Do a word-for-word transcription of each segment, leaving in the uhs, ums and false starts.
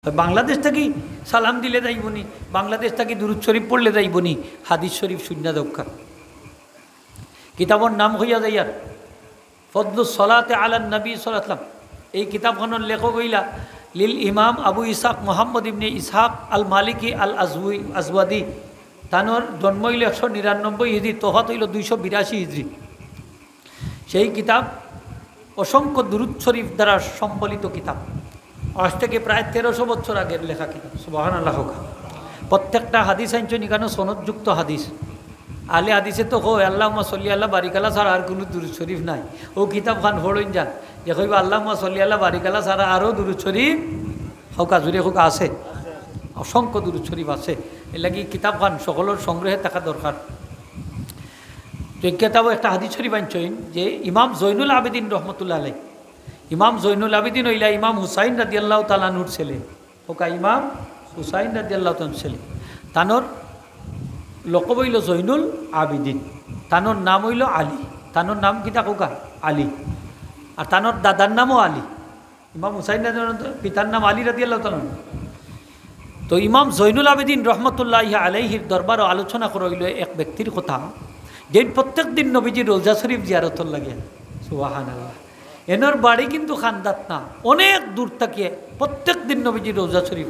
বাংলাদেশ থাকি সালাম দিলে যাইবনি, বাংলাদেশ থাকি দুরুদ শরীফ পড়লে যাইবনি, হাদিস শরীফ শুনিয়া যাউক্কা। কিতাবর নাম অইয়া যাইয়ার ফদলুস সলাতে আলান নবী সাল্লাল্লাহু আলাইহি ওয়াসাল্লাম। এই কিতাবখানর লেখক অইলা লিল ইমাম আবু ইসহাক মুহাম্মদ ইবনে ইসহাক আল মালিকি আল আজউই-, আজওয়াদি। তানর জন্ম অইল একশো নিরানব্বই হিজরি, তফাত অইল দুইশো বিরাশি হিজরি। সেই কিতাব অসংখ্য দুরুদ শরীফ দ্বারা সম্বলিত কিতাব। আজ থেকে প্রায় তেরোশো বছর আগের লেখা কিতাব। সুবহানাল্লাহ কউক্কা। প্রত্যেকটা হাদিস আনছইন ইখানো সনদযুক্ত হাদিস। আহলে হাদিসে তো কয়, "আল্লাহুম্মা সাল্লি আলা বারিক আলা" ছাড়া আর কুনু দুরুদ শরীফ নাই। অউ কিতাবখান পড়ইন যান, যে কইবা, "আল্লাহুম্মা সাল্লি আলা বারিক আলা" ছাড়া আরও দুরুদ শরীফ কউক্কা, জুরে কউক্কা, আছে। অসংখ্য দুরুদ শরীফ আছে। এরলাগি কিতাবখান সকলর সংগ্রহে থাকা দরকার। তো এই কিতাবো একটা হাদিস শরীফ আনছইন যে ইমাম জৈনুল আবেদিন রহমতুল্লাহ আলাইহি, ইমাম জৈনুল আবেদিন অইলা ইমাম হুসাইন রাদিয়াল্লাহু তাআলা আনহুর ছেলে। কউক্কা, ইমাম হুসাইন রাদিয়াল্লাহু তাআলা আনহুর ছেলে। তানর লকব অইল জৈনুল আবেদিন, তানর নাম অইল আলী। তানর নাম কিতা কউক্কা? আলী। আর তানর দাদার নামও আলী। ইমাম হুসাইন রাদিয়াল্লাহু তাআলা, পিতার নাম আলী রাদিয়াল্লাহু তাআলা আনহু। তো ইমাম জৈনুল আবেদিন রহমতুল্লাহি আলাইহির দরবারো আলোচনা করা অইল এক ব্যক্তির কথা, যেইন প্রত্যেক দিন নবীজির রওজা শরীফ জিয়ারতর লাগি। সুবহানাল্লাহ। এনর বাড়ি কিন্তু খান্দাত না, অনেক দূর থাকিয়া প্রত্যেক দিন নবীজির রওজা শরীফ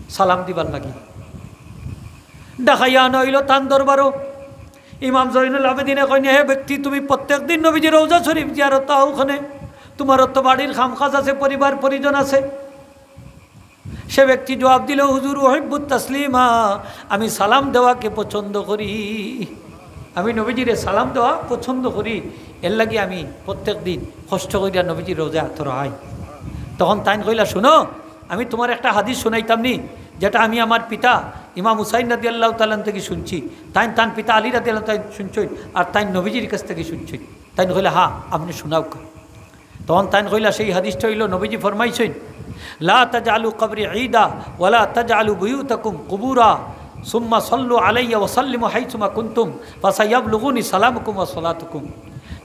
সালাম দিবার লাগি ডাকাইয়া আনা অইল তান দরবারো। ইমাম জৈনুল আবেদিনে কইন, "হে ব্যক্তি, তুমি প্রত্যেক দিন নবীজির রওজা শরীফ জিয়ারত আও, অখানে তুমার তো বাড়ির কাম কাজ আছে, পরিবার পরিজন আছে।" সে ব্যক্তি জবাব দিল, "হুজুর, উহিব্বুত তাসলিমা, আমি সালাম দেওয়াকে পছন্দ করি, আমি নবীজিরে সালাম দেওয়া পছন্দ করি, এরলাগি আমি প্রত্যেক দিন কষ্ট করিয়া নবীজির রওজায় আতর আই।" তখন তাইন কইলা, "শুনো, আমি তুমার একটা হাদিস শুনাইতাম নি, যেটা আমি আমার পিতা ইমাম হুসাইন রাদিয়াল্লাহু তাআলা আনহু থাকি শুনছি, তাইন তান পিতা আলী রাদিয়াল্লাহু তাআলা আনহু থাকি শুনছইন, আর তাইন নবীজির কাছ থাকি শুনছইন।" তাইন কইলা, "হ্যাঁ, আপনে শুনাউক্কা।" তখন তাইন কইলা, সেই হাদিসটা অইল, নবীজি ফরমাইছইন, "লা তাজআলু কবরি ঈদা ওয়ালা তাজআলু বুয়ুতাকুম কুবুরা, সুম্মা সাল্লু আলাইয়া ওয়া সাল্লিমু হাইসুমা কুনতুম, ফাসায়াবলুগুনি সালামুকুম ওয়া সালাতুকুম।"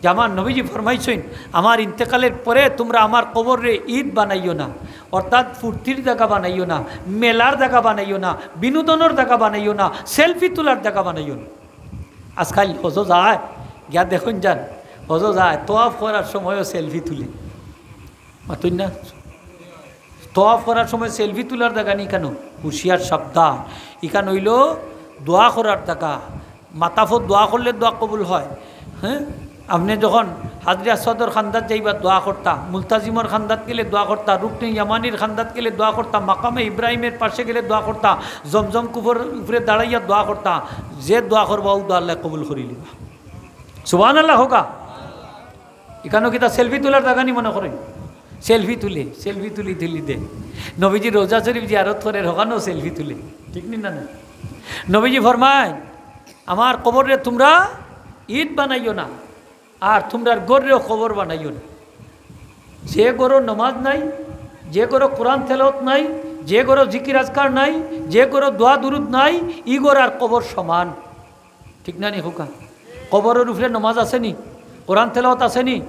যে আমার নবীজি ফরমাইছইন, "আমার ইন্তেকালের পরে তুমরা আমার কবররে ঈদ বানাইও না, অর্থাৎ ফুর্তির জাগা বানাইও না, মেলার জাগা বানাইও না, বিনোদনর জাগা বানাইও না, সেলফি তুলার জাগা বানাইও না।" আজকাল হজো যায়, গিয়া দেখইন যান, হজো যায়, তওয়াফ করার সময়ও সেলফি তুলে। মাতইন না? তওয়াফ করার সময় সেলফি তুলার জাগা নি ইখান, হুঁশিয়ার সাবধান। ইখান অইল দোয়া করার জাগা। মাতাফো দোয়া করলে দোয়া কবুল হয়। হ্যাঁ, আপনে যখন হাজরে আসওয়াদর কান্দাত যাইবা দোয়া করতা, মুলতাজিমর কান্দাত গেলে দোয়া করতা, রুকনে ইয়ামানির কান্দাত গেলে দোয়া করতা, মাকামে ইব্রাহিমের পাশে গেলে দোয়া করতা, জমজম কূপর উপরে দাঁড়াইয়া দোয়া করতা, যে দোয়া করবা অউ দোয়া আল্লায় কবুল করিলিবা। সুবহানাল্লাহ কউক্কা। ইখানো কিতা সেলফি তুলার জাগা নি মনে করইন? সেলফি তুলে, সেলফি তুলি তুলি দে। নবীজির রওজা শরীফ জিয়ারত করের, অখানো সেলফি তুলে। ঠিক নি না, না? নবীজি ফরমাইন, "আমার কবররে তুমরা ঈদ বানাইও না, আর তুমরার ঘররেও কবর বানাইও না।" যে ঘরো নমাজ নাই, যে ঘরো কোরআন তেলাওয়াত নাই, যে ঘরো জিকির আজকার নাই, যে ঘরো দোয়া দুরুদ নাই, ই ঘর আর কবর সমান। ঠিক না নি কউক্কা? কবরর উপরে নমাজ আছে নি? কোরআন তেলাওয়াত আছে নি?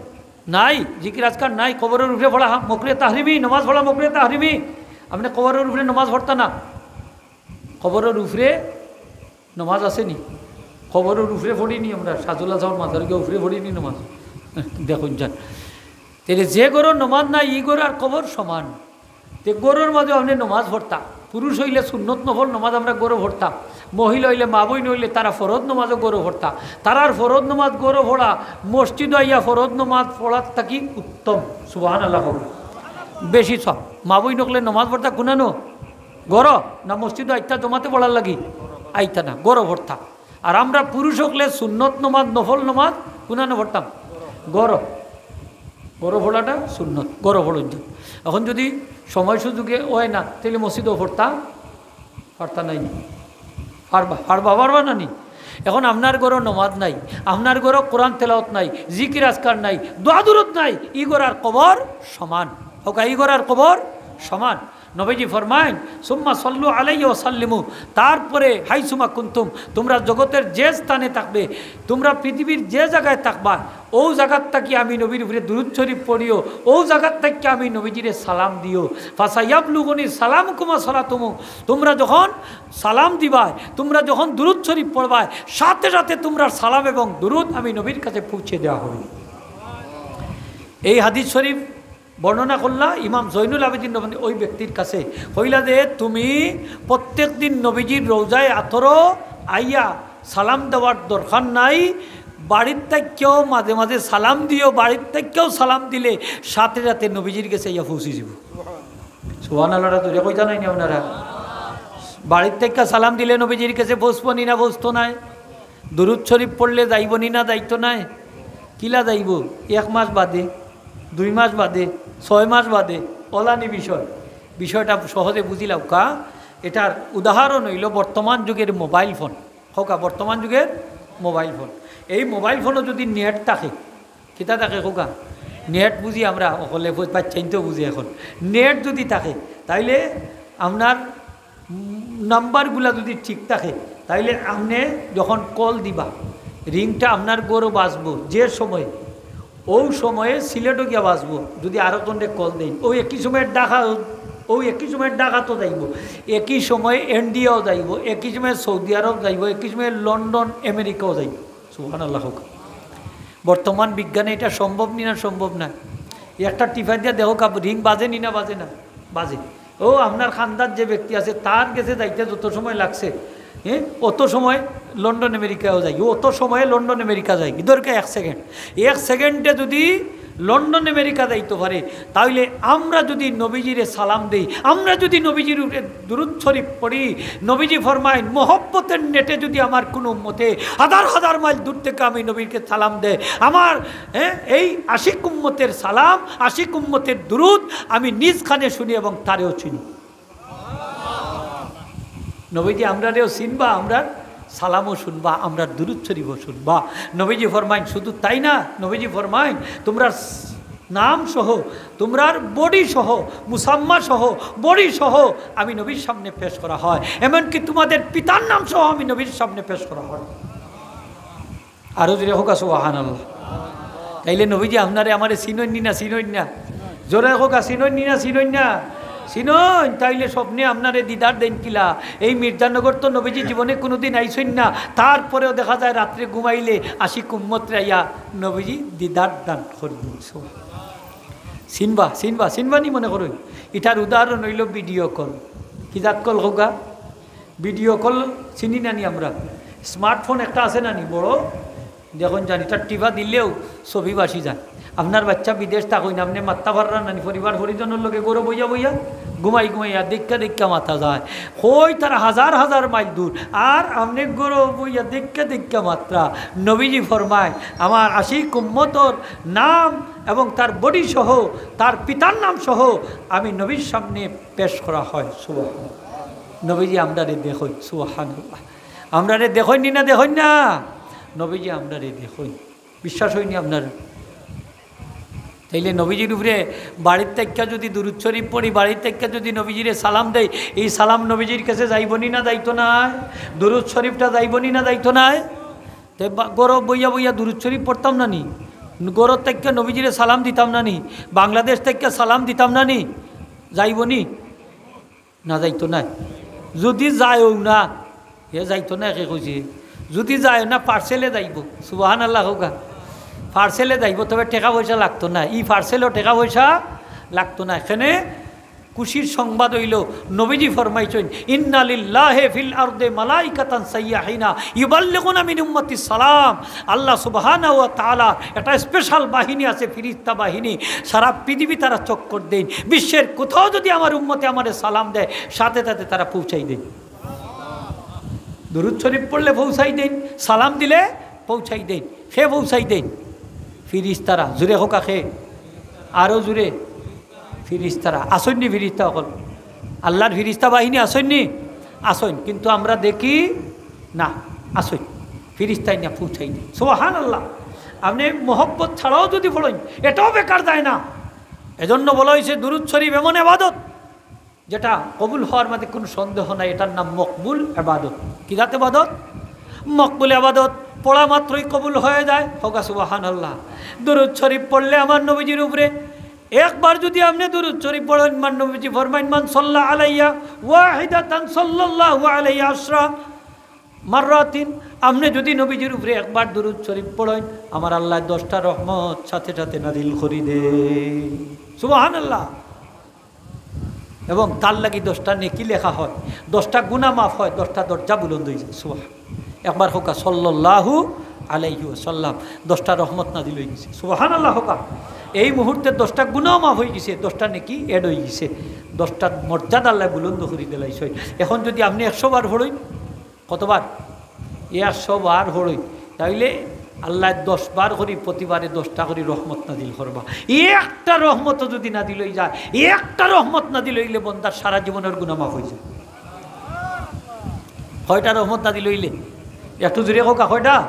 নাই। জিকির আজকার নাই। কবরর উপরে পড়া হা-, মকরুহে তাহরিমি, নমাজ পড়া মকরুহে তাহরিমি। আপনে কবরর উপরে নমাজ পড়তা না। কবরর উপরে নমাজ আছে নি? কবরর উপরে পড়ি নি আমরা, সাজুল আজহার মাজার গিয়া উপরে পড়ি নি নমাজ? দেখইন যান। তাইলে যে ঘরো নমাজ নাই, ই ঘর আর কবর সমান। তে ঘরর মাঝে আপনে নমাজ পড়তা, পুরুষ অইলে সুন্নত নফল নমাজ আমরা ঘরো পড়তাম, মহিলা অইলে, মা বইন অইলে তারা ফরজ নমাজও ঘরো পড়তা। তারার ফরজ নমাজ ঘরো পড়া, মসজিদো আইয়া ফরজ নমাজ পড়ার থাকি উত্তম। সুবহানাল্লাহ কউক্কা। বেশি সওয়াব। মা বইন অকলে নমাজ পড়তা কুনানো? ঘরো না মসজিদো আইতা জমাতে পড়ার লাগি? আইতা না, ঘরো পড়তা। আর আমরা পুরুষ অকলে সুন্নত নমাজ, নফল নমাজ কুনানো পড়তাম? ঘরো। ঘরো পড়াটা সুন্নত, ঘরো পড়ইন। অখন যুদি সময় সুযোগে অয় না, তাইলে মসজিদো পড়তা পারতা নায় নি? পারবা, পারবা, পারবা না নি? অখন আপনার ঘরো নমাজ নাই, আপনার ঘরো কোরআন তেলাওয়াত নাই, জিকির আজকার নাই, দোয়া দুরুদ নাই, ই ঘর আর কবর সমান। কউক্কা, ই ঘর আর কবর সমান। নবীজি ফরমাইন, "সুম্মা সাল্লু আলাইয়া ওয়া সাল্লিমু", তারপরে হাইসুমা কুনতুম, তুমরা জগতের যে স্থানে থাকবে, তুমরা পৃথিবীর যে জাগায় থাকবা, অউ জাগাত থাকি আমি নবীর উপরে দুরূদ শরীফ পড়িও, অউ জাগাত থাকি আমি নবীজিরে সালাম দিও। ফাসায়াবলুগুনি সালামুকুমা সালাতুমু, তোমরা যখন সালাম দিবায়, তোমরা যখন দুরূদ শরীফ পড়বায়, সাথে সাথে তোমরার সালাম এবং দুরূদ আমি নবীর কাছে পৌঁছে দেওয়া হবে। এই হাদিস শরীফ বর্ণনা করলা ইমাম জৈনুল আবেদিন রহমানী ওই ব্যক্তির কাছে, কইলা যে, "তুমি প্রত্যেক দিন নবীজির রওজায় আতরো আইয়া সালাম দেওয়ার দরকার নাই, বাড়ির থাকিও মাঝে মাঝে সালাম দিও, বাড়ির থাকিও সালাম দিলে সাথে সাথে নবীজির গেছে আইয়া পৌঁছি যাব।" সুবহানাল্লাহ, জোরে কইতা নায় নি আপনারা? বাড়ির থাকিও সালাম দিলে নবীজির গেছে পৌঁছবো নি না পৌঁছতো নায়? দুরূদ শরীফ পড়লে যাইবো নি না যাইতো নায়? কিলা যাইবো? এক মাস বাদে, দুই মাস বাদে, ছয় মাস বাদে, অলানি বিষয়। বিষয়টা সহজে বুঝিলাউক্কা। এটার উদাহরণ অইলো বর্তমান যুগের মোবাইল ফোন। কউক্কা, বর্তমান যুগের মোবাইল ফোন। এই মোবাইল ফোনো যদি নেট থাকে, কিতা থাকে কউক্কা? নেট বুঝি আমরা, অকলে বুঝ-, বাচ্চাইন্তে বুঝে এখন। নেট যদি থাকে, তাইলে আপনার উম, নাম্বারগুলা যদি ঠিক থাকে, তাইলে আপনে যখন কল দিবা, রিংটা আপনার ঘরো বাজবো যে সময়ে, অউ সময়ে সিলেটো গিয়া বাজবো। যদি আরক জনরে কল দেইন, অউ একই সময়ে ঢাকা, অউ একই সময়ে ঢাকাত যাইবো, একই সময়ে ইন্ডিয়াও যাইবো, একই সময়ে সৌদি আরব যাইবো, একই সময়ে লন্ডন, আমেরিকাও যাইবো। সুবহানাল্লাহ কউক্কা। বর্তমান বিজ্ঞানে এটা সম্ভব নি না সম্ভব নায়? একটা টিপা দিয়া দেখউক্কা, রিং বাজে নি না বাজে না? বাজে। অউ আপনার খান্দাত যে ব্যক্তি আছে, তার গেছে যাইতে যত সময় লাগছে, হ্যাঁ, অত সময় লন্ডন আমেরিকাও যাই, অত সময়ে লন্ডন আমেরিকা যাই, ইদরকে এক সেকেন্ড। এক সেকেন্ডে যদি লন্ডন আমেরিকা যাইতো পারে, তাইলে আমরা যদি নবীজিরে সালাম দেই, আমরা যদি নবীজির উপরে দুরূদ শরীফ পড়ি, নবীজি ফরমাইন, মহব্বতের নেটে যদি আমার কুনু উম্মতে হাজার হাজার মাইল দূর থাকি আমি নবীকে সালাম দেয়, আমার, হ্যাঁ, এই আশিক উম্মতের সালাম, আশিক উম্মতের দুরূদ আমি নিজ কানে শুনি এবং তারেও চিনি। নবীজি আমরারেও চিনবা, আমরার সালামও শুনবা, আমরার দুরূদ শরীফও শুনবা। নবীজি ফরমাইন, শুধু তাই না, নবীজি ফরমাইন, তোমরার নাম সহ, তোমরার বডি সহ, মুসাম্মা সহ, বডি সহ আমি নবীর সামনে পেশ করা হয়। এমনকি তোমাদের পিতার নাম সহ আমি নবীর সামনে পেশ করা হয়। আরো জোরে কউক্কা সুবহানাল্লাহ। তাইলে নবীজি আপনারে আমারে চিনইন নি না চিনইন না? জোরে কউক্কা, চিনইন নি না চিনইন না? চিনইন। তাইলে স্বপ্নে আপনারে দিদার দেইন কিলা? এই মির্জানগর তো নবীজি জীবনে কুনুদিন আইছইন না, তারপরেও দেখা যায় রাত্রে ঘুমাইলে আশিক উম্মতরে আইয়া নবীজি দিদার দান করইন। চিনবা, চিনবা, চিনবা নি মনে করইন? ইটার উদাহরণ অইলো ভিডিও কল। কি জাত কল কউক্কা? ভিডিও কল চিনি না নি আমরা? স্মার্টফোন একটা আছে না নি বড়? দেখইন জানি, ইটার টিপা দিলেও ছবি ভাসি যায়। আপনার বাচ্চা বিদেশ থাকইন, আপনে মাততা পাররা না নি, পরিবার পরিজনর লগে ঘরো বইয়া বইয়া, ঘুমাই ঘুমাইয়া, দেখিয়া দেখিয়া মাতা যায়। কই তারা হাজার হাজার মাইল দূর, আর আপনে ঘরো বইয়া দেখিয়া দেখিয়া মাতরা। নবীজি ফরমায়, আমার আশিক উম্মতর নাম এবং তার বডি সহ, তার পিতার নাম সহ আমি নবীর সামনে পেশ করা হয়। সুবহানাল্লাহ। নবীজি আমরারে দেখইন, সুবহানাল্লাহ। আমরারে দেখইন নি না দেখইন না? নবীজি আমরারে দেখইন। বিশ্বাস অয়নি আপনার? তাইলে নবীজির উপরে বাড়ির থাকিয়া যদি দুরূদ শরীফ পড়ি, বাড়ির থাকিয়া যদি নবীজিরে সালাম দেই, এই সালাম নবীজির কাছে যাইবো নি না যাইতো নায়? দুরূদ শরীফটা যাইবো নি না যাইতো নায়? তে বা-, ঘরো বইয়া বইয়া দুরূদ শরীফ পড়তাম না নি? ঘরো থাকিয়া নবীজিরে সালাম দিতাম না নি? বাংলাদেশ থাকিয়া সালাম দিতাম না নি? যাইবো নি? না যাইতো নায়। যদি যায়ও না, হে যাইতো নায়, কে কইছে? যদি যায়ও না, পার্সেলে যাইবো। সুবহানাল্লাহ কউক্কা। পার্সেলে যাইবো, তবে টেকা পয়সা লাগতো না। ই পার্সেলও টেকা পয়সা লাগতো না। এখানে খুশির সংবাদ অইলো, নবীজি ফরমাইছইন, "ইন্না লিল্লাহি ফিল আরদে মালাইকাতান সাইয়াহিনা ইউবাল্লিগুনা মিন উম্মতি সালাম।" আল্লাহ সুবহানাহু ওয়া তাআলার একটা স্পেশাল বাহিনী আছে, ফিরিস্তা বাহিনী, সারা পৃথিবী তারা চক্কর দেইন। বিশ্বের কোথাও যদি আমার উম্মতে আমারে সালাম দেয়, সাথে সাথে তারা পৌঁছাই দেইন। দুরূদ শরীফ পড়লে পৌঁছাই দেইন, সালাম দিলে পৌঁছাই দেইন। কে পৌঁছাই দেইন? ফিরিস্তারা। জোরে কউক্কা কে? আরো জোরে। ফিরিস্তারা। আছইন নি ফিরিস্তা অকল? আল্লাহর ফিরিস্তা বাহিনী আছইন নি? আছইন। কিন্তু আমরা দেখি না, আছইন। ফিরিস্তায় না পৌঁছাই দেইন। সুবহানাল্লাহ। আপনে মহব্বত ছাড়াও যদি পড়ইন, এটাও বেকার যায় না। এজন্য বলা অইছে দুরূদ শরীফ এমন ইবাদত, যেটা কবুল হওয়ার মাঝে কোনো সন্দেহ নাই, এটার নাম মকবুল ইবাদত। কি জাত ইবাদত? মকবুল ইবাদত পড়া মাত্রই কবুল হয়ে যায়। কউক্কা সুবহানাল্লাহ। দুরুদ শরীফ পড়লে আমার নবীজির উপরে একবার যদি আপনে দুরুদ শরীফ পড়ইন, আমার নবীজি ফরমাইন, "মান সাল্লা আলাইয়া ওয়াহিদাতান সাল্লাল্লাহু আলাইহি আশরা মাররাতিন।" আপনে যদি নবীজির উপরে একবার দুরুদ শরীফ পড়ইন, আমার আল্লায় দশটা রহমত সাথে সাথে নাজিল করি দেয়। সুবহানাল্লাহ। এবং তার লাগি দশটা নেকি লেখা হয়, দশটা গুনাহ মাফ হয়, দশটা দরজা বুলন্দ অইযায়। সুবহান। একবার কউক্কা সাল্লাল্লাহু আলাইহি ওয়াসাল্লাম, দশটা রহমত নাজিল অইগেছে। সুবহানাল্লাহ কউক্কা। এই মুহূর্তে দশটা গুনাহ মাফ অইগেছে, দশটা নেকি add অইগেছে, দশটা মর্যাদা আল্লায় বুলন্দ করি দিলাইছইন। এখন যদি আপনে একশো বার পড়ইন, কতবার? একশো বার পড়ইন, তাইলে আল্লায় দশ বার করি, প্রতিবারে দশটা করি রহমত নাজিল করবা। একটা রহমতও যদি নাজিল অইযায়, একটা রহমত নাজিল অইলে বন্দার সারা জীবনর গুনাহ মাফ অইযায়। কয়টা রহমত নাজিল অইলে? একটু জোরে কউক্কা, কয়টা?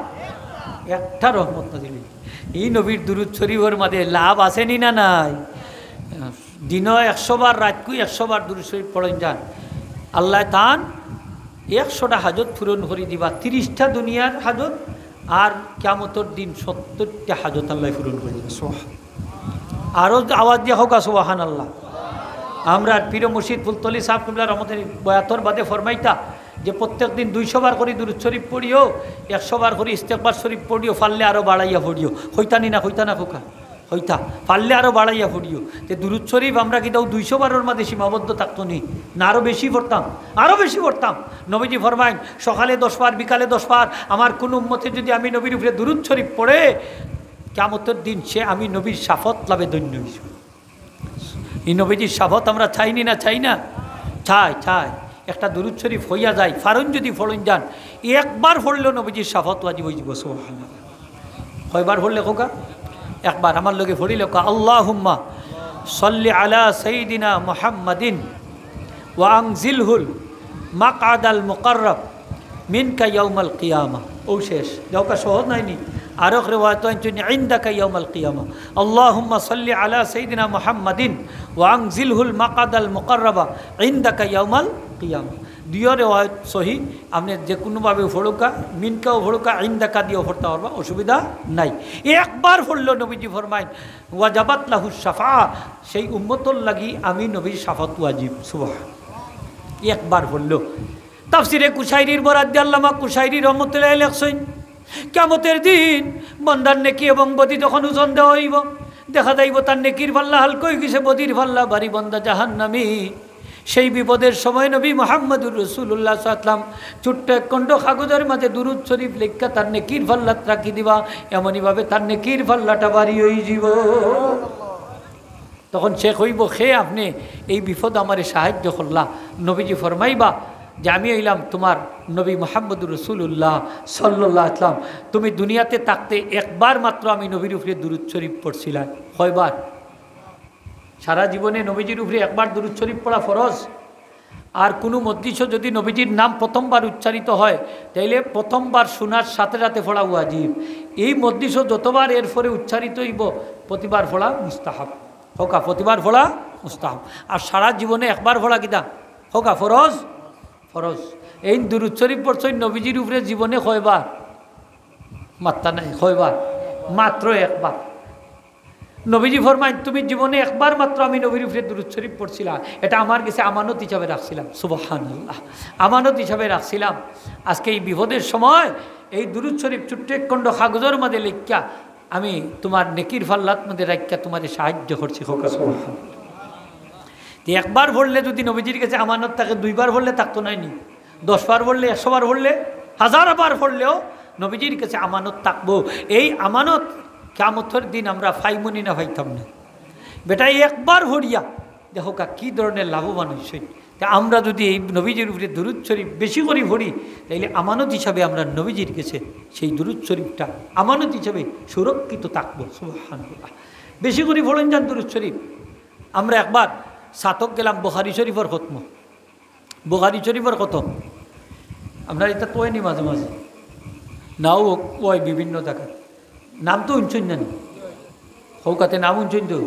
একটা রহমত নাজিল অইলে। এই নবীর দুরুদ শরীফর মাঝে লাভ আছে নি না নাই? দিনো একশো বার, রাইতকু একশো বার দুরুদ শরীফ পড়ইন যান, আল্লায় তান একশোটা হাজত পূরণ করি দিবা, তিরিশটা দুনিয়ার হাজত, আর কিয়ামতর দিন সত্তরটা হাজত আল্লায় পূরণ করি দিবা। সুবহান। আরো আওয়াজ দিয়া কউক্কা সুবহানাল্লাহ। আমরার পীর মুর্শিদ ফুলতলি সাহেব কিবলা রহমতুল্লাহ বয়াতর বাদে ফরমাইতা যে প্রত্যেক দিন দুইশো বার করি দুরুদ শরীফ পড়িও, একশো বার করি ইস্তেগফার শরীফ পড়িও, পারলে আরো বাড়াইয়া পড়িও। কইতা নি না, কইতা না কউক্কা? কইতা, পারলে আরো বাড়াইয়া পড়িও। তে দুরুদ শরীফ আমরা কিতাও দুইশো বারর মাঝে সীমাবদ্ধ থাকতো নি, না আরো বেশি পড়তাম? আরো বেশি পড়তাম। নবীজি ফরমাইন, সকালে দশ বার, বিকালে দশ বার, আমার কুনু উম্মতে যদি আমি নবীর উপরে দুরুদ শরীফ পড়ে, কিয়ামতর দিন সে আমি নবীর শাফাত লাভে ধন্য অইছে। এই নবীজির শাফাত আমরা চাই নি না, চাই না? চাই, চাই। একটা দুরুদ শরীফ অইয়া যায়, পারইন যদি পড়ইন যান, একবার পড়লেও নবীজির শাফাত ওয়াজিব অইযিবো। সুবহানাল্লাহ। কয়বার পড়লে কউক্কা? একবার। আমার লগে পড়িলে কউক্কা, আল্লাহুম্মা সাল্লি আলা সাইয়্যিদিনা মুহাম্মাদিন ওয়া আনজিলহুল মাকআদাল মুকাররাব মিনকা ইয়াউমাল কিয়ামা। অউ শেষ। যাউক্কা, সহজ নায় নি? আরক রেওয়ায়েত আনছইন, ইনদাকা ইয়াউমাল কিয়ামা। আল্লাহুম্মা সাল্লি আলা সাইয়্যিদিনা মুহাম্মাদিন ওয়া আনজিলহুল মাকআদাল মুকাররাবা ইনদাকা ইয়াউমাল কিয়ামা। দুইও রেওয়ায়েত সহি। আপনে যেকুনুভাবে পড়উক্কা, মিনকাও পড়উক্কা, ইনদাকা দিয়াও পড়তা পারবা, অসুবিধা নাই। একবার পড়লেও নবীজি ফরমাইন, ওয়াজাবাত লাহুশ শাফাআ, সেই উম্মতর লাগি আমি নবীর শাফাত ওয়াজিব। সুবহান। একবার পড়লেও। তাফসিরে কুশাইরির বরাত দিয়া আল্লামা কুশাইরি রহমতুল্লাহ আলাইহি লেখছইন, কিয়ামতর দিন বন্দার নেকি এবং বদি যখন ওজন দেওয়া অইবো, দেখা যাইবো তার নেকির পাল্লা হালকা অইগেছে, বদির পাল্লা ভারি, বন্দা জাহান্নামী। সেই বিপদের সময় নবী মুহাম্মদুর রাসূলুল্লাহ সাল্লাল্লাহু আলাইহি ওয়াসাল্লাম ছোট্ট এক খণ্ড কাগজর মাঝে দুরুদ শরীফ লেখিয়া তার নেকির পাল্লাত রাখি দিবা, এমনইভাবে তার নেকির পাল্লাটা ভারি অইযিবো। তখন সে কইবো, "কে আপনে এই বিপদ আমারে সাহায্য করলা?" নবীজি ফরমাইবা যে, "আমি অইলাম তুমার নবী মুহাম্মদুর রাসূলুল্লাহ সাল্লাল্লাহু আলাইহি ওয়াসাল্লাম। তুমি দুনিয়াতে থাকতে একবার মাত্র আমি নবীর উপরে দুরুদ শরীফ পড়ছিলায়।" কয়বার? সারা জীবনে নবীজির উপরে একবার দুরুদ শরীফ পড়া ফরজ। আর কুনু মজলিসো যদি নবীজির নাম প্রথমবার উচ্চারিত হয়, তাইলে প্রথমবার শোনার সাথে সাথে পড়া ওয়াজিব। এই মজলিসো যতবার এরপরে উচ্চারিত অইবো, প্রতিবার পড়া মুস্তাহাব। কউক্কা, প্রতিবার পড়া মুস্তাহাব। আর সারা জীবনে একবার পড়া কিতা? কউক্কা, ফরজ। ফরজ। এইন দুরুদ শরীফ পড়ছইন নবীজির উপরে জীবনে কয়বার? মাত্তা নাই, কয়বার? মাত্র একবার। নবীজি ফরমাইন, "তুমি জীবনে একবার মাত্র আমি নবীর উপরে দুরুদ শরীফ পড়ছিলা, এটা আমার গেছে আমানত হিসাবে রাখছিলাম।" সুবহানাল্লাহ। আমানত হিসাবে রাখছিলাম। আজকে এই বিপদের সময় এই দুরুদ শরীফ ছোট্ট এক খণ্ড কাগজর মাঝে লেখিয়া আমি তুমার নেকির পাল্লাত মাঝে রাখিয়া তুমারে সাহায্য করছি। কউক্কা সুবহানাল্লাহ। তে একবার পড়লে যদি নবীজির গেছে আমানত থাকে, দুইবার পড়লে থাকতো নায় নি? দশ বার পড়লে, একশো বার পড়লে, হাজার বার পড়লেও নবীজির গেছে আমানত থাকবো। এই আমানত কিয়ামতর দিন আমরা পাইমু নি না পাইতাম না? বেটায় একবার পড়িয়া দেখউক্কা কি ধরনের লাভবান অইছে। তে আমরা যদি এই নবীজির উপরে দুরুদ শরীফ বেশি করি পড়ি, তাইলে আমানত হিসাবে আমরা নবীজির গেছে সেই দুরুদ শরীফটা আমানত হিসাবে সুরক্ষিত থাকবো। সুবহানাল্লাহ। বেশি করি পড়ইন যান দুরুদ শরীফ। আমরা একবার ছাতক গেলাম বুখারী শরীফর খতমো। বুখারী শরীফর খতম। আপনার ইতা তো অয় নি মাঝে মাঝে? নাও অয় বিভিন্ন জাগাত। নাম তো হুনছইন না নি? কউক্কা তে নাম হুনছইন তো?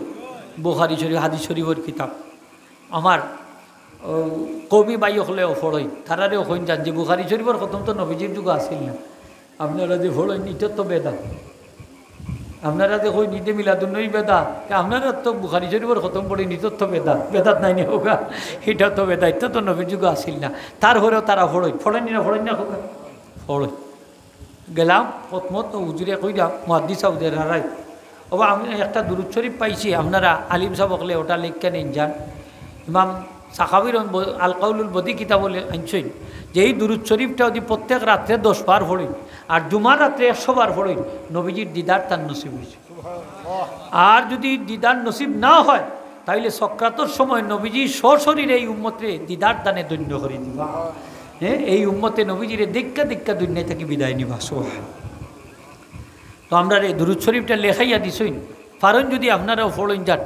বুখারী শরীফ, হাদিস শরীফর কিতাব। আমার, ও, কওমি ভাই অকলেও পড়ইন, তারারেও কইন যান যে বুখারী শরীফর খতম তো নবীজির যুগো আছিল না। আপনারা যে পড়ইন, ইটা তো বেদাত। আপনারা যে কইন, ইদে মিলাদুন্নবী বেদাত, তে আপনারা তো বুখারী শরীফর খতম পড়ইন, ইটা তো বেদাত। বেদাত নায় নি কউক্কা? ইটা তো বেদাত, ইটা তো নবীর যুগো আছিল না। তারপরেও তারা পড়ইন, পড়ইন নি না, পড়ইন না কউক্কা? পড়ইন। গেলাম, খতমত হুজুরে কইরা, মুহাদ্দিস সাব যে রারাই, ওবা, আমি একটা দুরুদ শরীফ পাইছি, আপনারা আলিম সাব অকলে ওটা লেখিয়া নেইন যান। ইমাম সাখাবীর ব-, আল কাউলুল বদী কিতাবো লে-, আনছইন যে এই দুরুদ শরীফটা যদি প্রত্যেক রাত্রে দশ বার পড়ইন আর জুমার রাত্রে একশো বার পড়ইন, নবীজির দিদার তান নসিব অইছে। আর যদি দিদার নসিব না হয়, তাইলে সকরাতর সময় নবীজি সশরীরে এই উম্মতরে দিদার দানে ধন্য করি দিবা। হ্যাঁ, এই উম্মতে নবীজিরে দেখিয়া দেখিয়া দুনিয়া থাকি বিদায় নিবা। সুবহান। তো আমরারে দুরুদ শরীফটা লেখাইয়া দিছইন, পারইন যদি আপনারাও পড়ইন যান,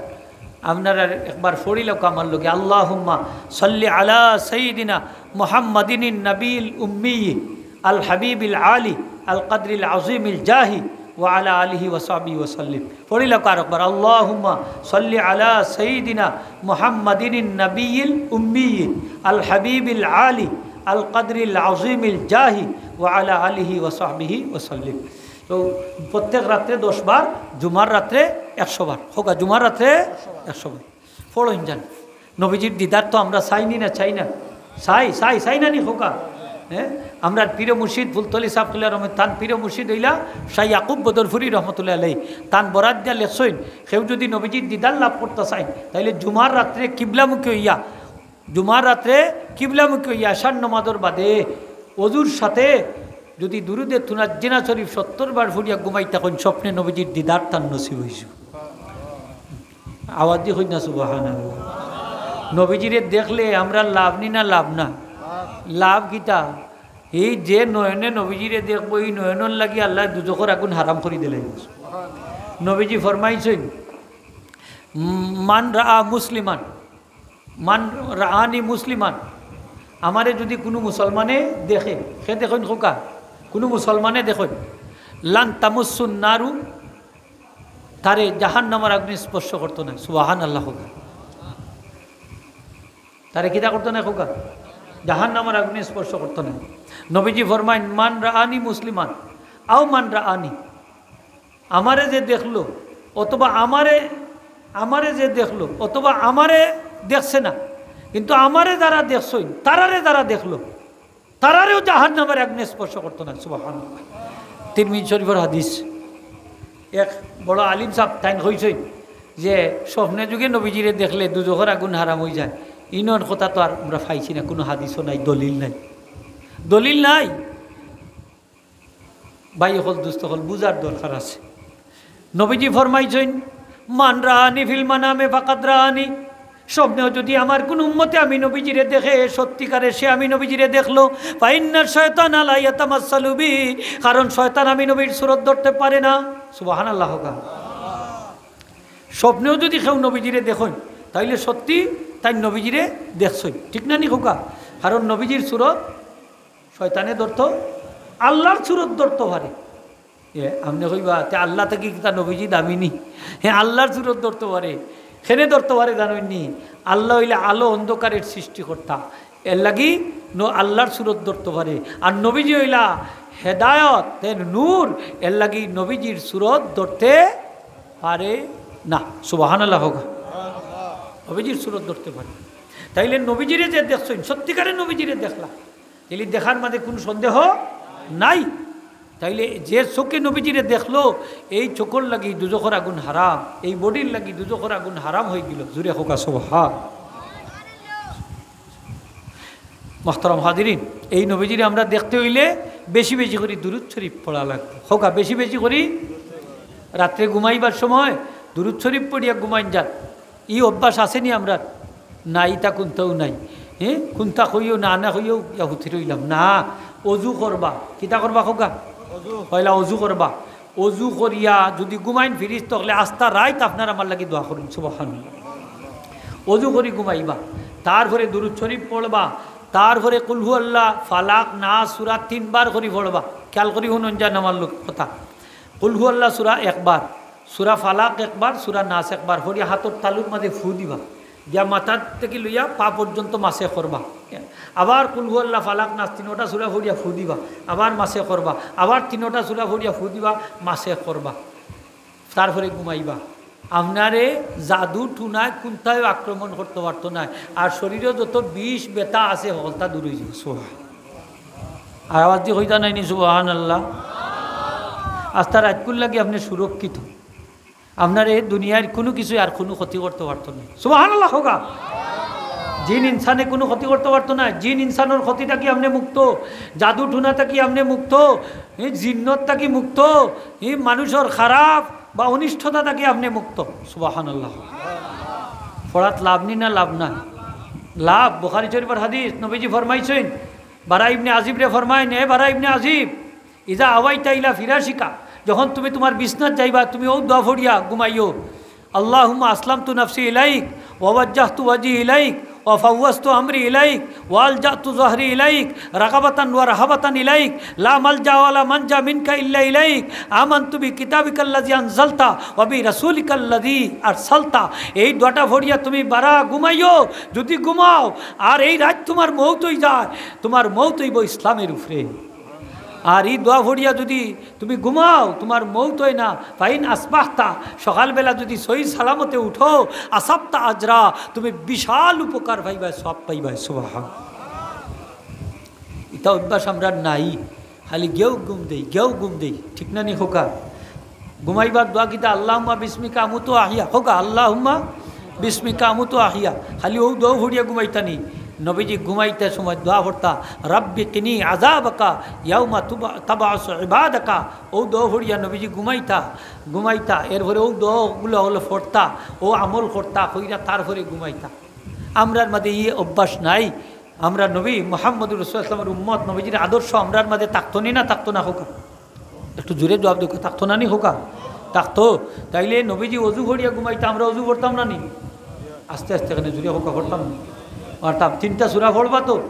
আপনারা একবার পড়িলাউক্কা আমার লগে, আল্লাহুম্মা সাল্লি আলা সাইয়্যিদিনা মুহাম্মাদিন নবীল উম্মি আল হাবিবিল আলী আল কদরিল আযীমিল জাহি ওয়া আলা আলিহি ওয়া সাহবিহি ওয়া সাল্লিম। পড়িলাউক্কা আরকবার, আল্লাহুম্মা সাল্লি আলা সাইয়্যিদিনা মুহাম্মাদিন নবীল উম্মি আল হাবিবিল আলী আল কদরিল আযীমিল জাহি ওয়া আলা আলিহি ওয়া সাহবিহি ওয়া সাল্লিম। তো প্রত্যেক রাত্রে দশ বার, জুমার রাত্রে একশো বার। কউক্কা, জুমার রাত্রে একশো বার। পড়ইন যান। নবীজির দিদার তো আমরা চাই নি না, চাই না? চাই, চাই, চাই না নি কউক্কা? হ্যাঁ? আমরার পীর মুর্শিদ ফুলতলি সাব কিবলা রহমত, তান পীর মুর্শিদ অইলা শাহ ইয়াকুব বদরপুরী রহমতুল্লাহ আলাইহি। তান বরাত দিয়া লেখছইন, কেউ যদি নবীজির দিদার লাভ করতা চায়, তাইলে জুমার রাত্রে কিবলামুখী অইয়া, জুমার রাত্রে কিবলামুখী অইয়া এশার নমাজর বাদে অজুর সাথে যদি দুরুদে তুনাজ্জিনা শরীফ সত্তর বার পড়িয়া ঘুমাইতা কইন, স্বপ্নে নবীজির দিদার তান নসিব অইছে। আওয়াজ দি কইন না সুবহানাল্লাহ। নবীজিরে দেখলে আমরার লাভ নি না লাভ না? লাভ কিতা? এই যে নয়নে নবীজিরে দেখবো, এই নয়নর লাগি আল্লায় দুজখর আগুন হারাম করি দিলাইছে। নবীজি ফরমাইছইন, "মান রাআ মুসলিমান, মান রাআনি মুসলিমান।" আমারে যদি কুনু মুসলমানে দেখে, কে দেখইন কউক্কা? কুনু মুসলমানে দেখইন, "লান তামাসসুন নারু", তারে জাহান্নামর আগুনে স্পর্শ করতো নায়। সুবহানাল্লাহ কউক্কা। তারে কিতা করতো নায় কউক্কা? জাহান্নামর আগুনে স্পর্শ করতো নায়। নবীজি ফরমাইন, "মান রাআনি মুসলিমান, আও মান রাআনি", আমারে যে দেখলো, অথবা আমারে, আমারে যে দেখলো, অথবা আমারে দেখছে না, কিন্তু আমারে যারা দেখছইন, তারারে যারা দেখলো, তারারেও জাহান্নামর আগুনে স্পর্শ করতো নায়। সুবহানাল্লাহ। তিরমিজি শরীফর হাদিস। এক বড় আলিম সাব তাইন কইছইন যে স্বপ্নে যুগে নবীজিরে দেখলে দুজখর আগুন হারাম অইযায়। ইনর কথা তো আর আমরা পাইছি না, কুনু হাদিসও নাই, দলিল নাই, দলিল নাই। ভাই অকল, দুস্ত অকল, বুঝার দরকার আছে। নবীজি ফরমাইছইন, "মান রাআনি ফিল মানামে ফাকাদ রাআনি।" স্বপ্নেও যদি আমার কুনু উম্মতে আমি নবীজিরে দেখে, সত্যিকারে সে আমি নবীজিরে দেখলো, "ফাইন্না শায়তানা লা ইয়াতামাসসালু বি", কারণ শয়তান আমি নবীর সুরত ধরতে পারে না। সুবহানাল্লাহ কউক্কা। স্বপ্নেও যদি কেউ নবীজিরে দেখইন, তাইলে সত্যি তাইন নবীজিরে দেখছইন, ঠিক না নি কউক্কা? কারণ নবীজির সুরত শয়তানে ধরতো, আল্লার সুরত ধরতো পারে। এ, আপনে কইবা, "তে আল্লা থাকি কিতা নবীজি দামি নি?" হে, আল্লার সুরত ধরতো পারে। কেনে ধরতো পারে জানইন নি? আল্লা অইলা আলো অন্ধকারের সৃষ্টিকর্তা, এরলাগি ন-, আল্লার সুরত ধরতো পারে। আর নবীজি অইলা হেদায়ত, তে নূর, এরলাগি নবীজির সুরত ধরতে পারে না। সুবহানাল্লাহ কউক্কা। নবীজির সুরত ধরতে পারে। তাইলে নবীজিরে যে দেখছইন, সত্যিকারে নবীজিরে দেখলা, তাইলে দেখার মাঝে কুনু সন্দেহ নাই। তাইলে যে চোখে নবীজিরে দেখলো, এই চোখর লাগি দুজখর আগুন হারাম, এই বডির লাগি দুজখর আগুন হারাম অইগেলো। জুরে কউক্কা সুবহান। মোহতারাম হাজিরিন, এই নবীজিরে আমরা দেখতে অইলে বেশি বেশি করি দুরুদ শরীফ পড়া লাগবো। কউক্কা, বেশি বেশি করি রাত্রে ঘুমাইবার সময় দুরুদ শরীফ পড়িয়া ঘুমাইন যান। ই অভ্যাস আছে নি আমরার? না, ইতা কুন্তাউ নাই। হে, কুন্তা কইও না, না কইও, ইয়া হুতি রইলাম। না, অজু করবা। কিতা করবা কউক্কা? পয়লা অজু করবা। অজু করিয়া যদি ঘুমাইন ফিরিস, তখলে আস্তা রাইত আপনার আমার লাগি দোয়া করইন। সুবহানাল্লাহ। অজু করি ঘুমাইবা, তারপরে দুরুদ শরীফ পড়বা, তারপরে কুলহু আল্লাহ, ফালাক, নাস, সূরা তিনবার করি পড়বা। খেয়াল করি হুনইন যান আমার লোক কথা। কুলহু আল্লাহ সূরা একবার, সূরা ফালাক একবার, সূরা নাস একবার, পড়িয়া হাতর তালুর মাঝে ফু দিবা, দিয়া মাথার থাকি লইয়া পা পর্যন্ত মাসে করবা। আবার কুলহু আল্লাহ, ফালাক, নাস তিনোটা সূরা পড়িয়া ফু দিবা, আবার মাসে করবা, আবার তিনোটা সূরা পড়িয়া ফু দিবা, মাসে করবা, তারপরে ঘুমাইবা। আপনারে জাদু টুনায় কুন্তায় আক্রমণ করতো পারতো নায়। আর শরীরো যত বিষ বেথা আছে, হকলতা দূর অইযিবো। সুবহান। আর আওয়াজ দি কইতা নায়নি সুবহানাল্লাহ? আস্তা রাইতকুর লাগি আপনে সুরক্ষিত। আপনারে দুনিয়ার কুনু কিছুয় আর কুনু ক্ষতি করতো পারতো নায়। সুবহানাল্লাহ কউক্কা। জিন ইনসানে কুনু ক্ষতি করতো পারতো নায়। জিন ইনসানর ক্ষতি থাকি আপনে মুক্ত, জাদু টুনা থাকি আপনে মুক্ত, ই জিন্নত থাকি মুক্ত, ই মানুষর খারাপ বা অনিষ্টতা থাকি আপনে মুক্ত। সুবহানাল্লাহ। পড়াত লাভ নি না লাভ নায়? লাভ। বুখারী শরীফর হাদিস, নবীজি ফরমাইছইন, বারা ইবনে আজিবরে ফরমাইন, "এ বারা ইবনে আজিব, ইজা আওয়াইতা ইলা ফিরাশিকা, যখন তুমি তুমার বিছনাত যাইবা, তুমি অউ দোয়া পড়িয়া ঘুমাইও, আল্লাহুম্মা আসলামতু নাফসি ইলাইক, ওয়া ওয়াজ্জাহতু ওয়াজহি ইলাইক, ওয়া ফাওয়াজতু আমরি ইলাইক, ওয়া আলজাতু যাহরি ইলাইক, রাগাবাতান ওয়া রাহাবাতান ইলাইক, লা মালজা ওয়া লা মানজা মিনকা ইল্লা ইলাইক, আমানতু বি কিতাবিকাল্লাযী আনজালতা ওয়া বি রাসূলিকাল্লাযী আরসালতা।" এই দোয়াটা পড়িয়া তুমি বারা ঘুমাইও। যুদি ঘুমাও আর এই রাইত তুমার মউত অই যায়, তুমার মউত অইবো ইসলামের উপরে। আর ই দোয়া পড়িয়া যুদি তুমি ঘুমাও, তুমার মউত অয় না, ফাইন আসবাহতা, সকালবেলা যুদি সহি সালামতে উঠো, আসাবতা আজরা, তুমি বিশাল উপকার পাইবায়, সওয়াব পাইবায়। সুবহান। ইতা অভ্যাস আমরার নাই, খালি গেউ ঘুম দেই, গেউ ঘুম দেই, ঠিক না নি কউক্কা? ঘুমাইবার দোয়া কিতা? আল্লাহুম্মা বিসমিকা আমুতু ওয়া আহইয়া। কউক্কা, আল্লাহুম্মা বিসমিকা আমুতু ওয়া আহইয়া। খালি অউ দোয়া পড়িয়া ঘুমাইতা নি? নবীজি ঘুমাইতে সময় দোয়া পড়তা, "রাব্বি কিনি আযাবাকা ইয়াউমা তুবা-, তাবআসু ইবাদাকা।" অউ দোয়া পড়িয়া নবীজি ঘুমাইতা, ঘুমাইতা। এরপরে অউ দোয়াগুলা অইলো পড়তা, অউ আমল করতা, কইরা তারপরে ঘুমাইতা। আমরার মাঝে ই অভ্যাস নাই। আমরা নবী মুহাম্মদুর রাসূলুল্লাহ সাল্লাল্লাহু আলাইহি ওয়াসাল্লামর উম্মত, নবীজির আদর্শ আমরার মাঝে থাকতো নি না থাকতো না কউক্কা? একটু জোরে জবাব দেউক্কা, থাকতো না নি কউক্কা? থাকতো। তাইলে নবীজি অজু করিয়া ঘুমাইতা, আমরা অজু করতাম না নি? আস্তে আস্তে কেনে জোরে কউক্কা, করতাম না? পারতাম। তিনটা সূরা পড়বা তো?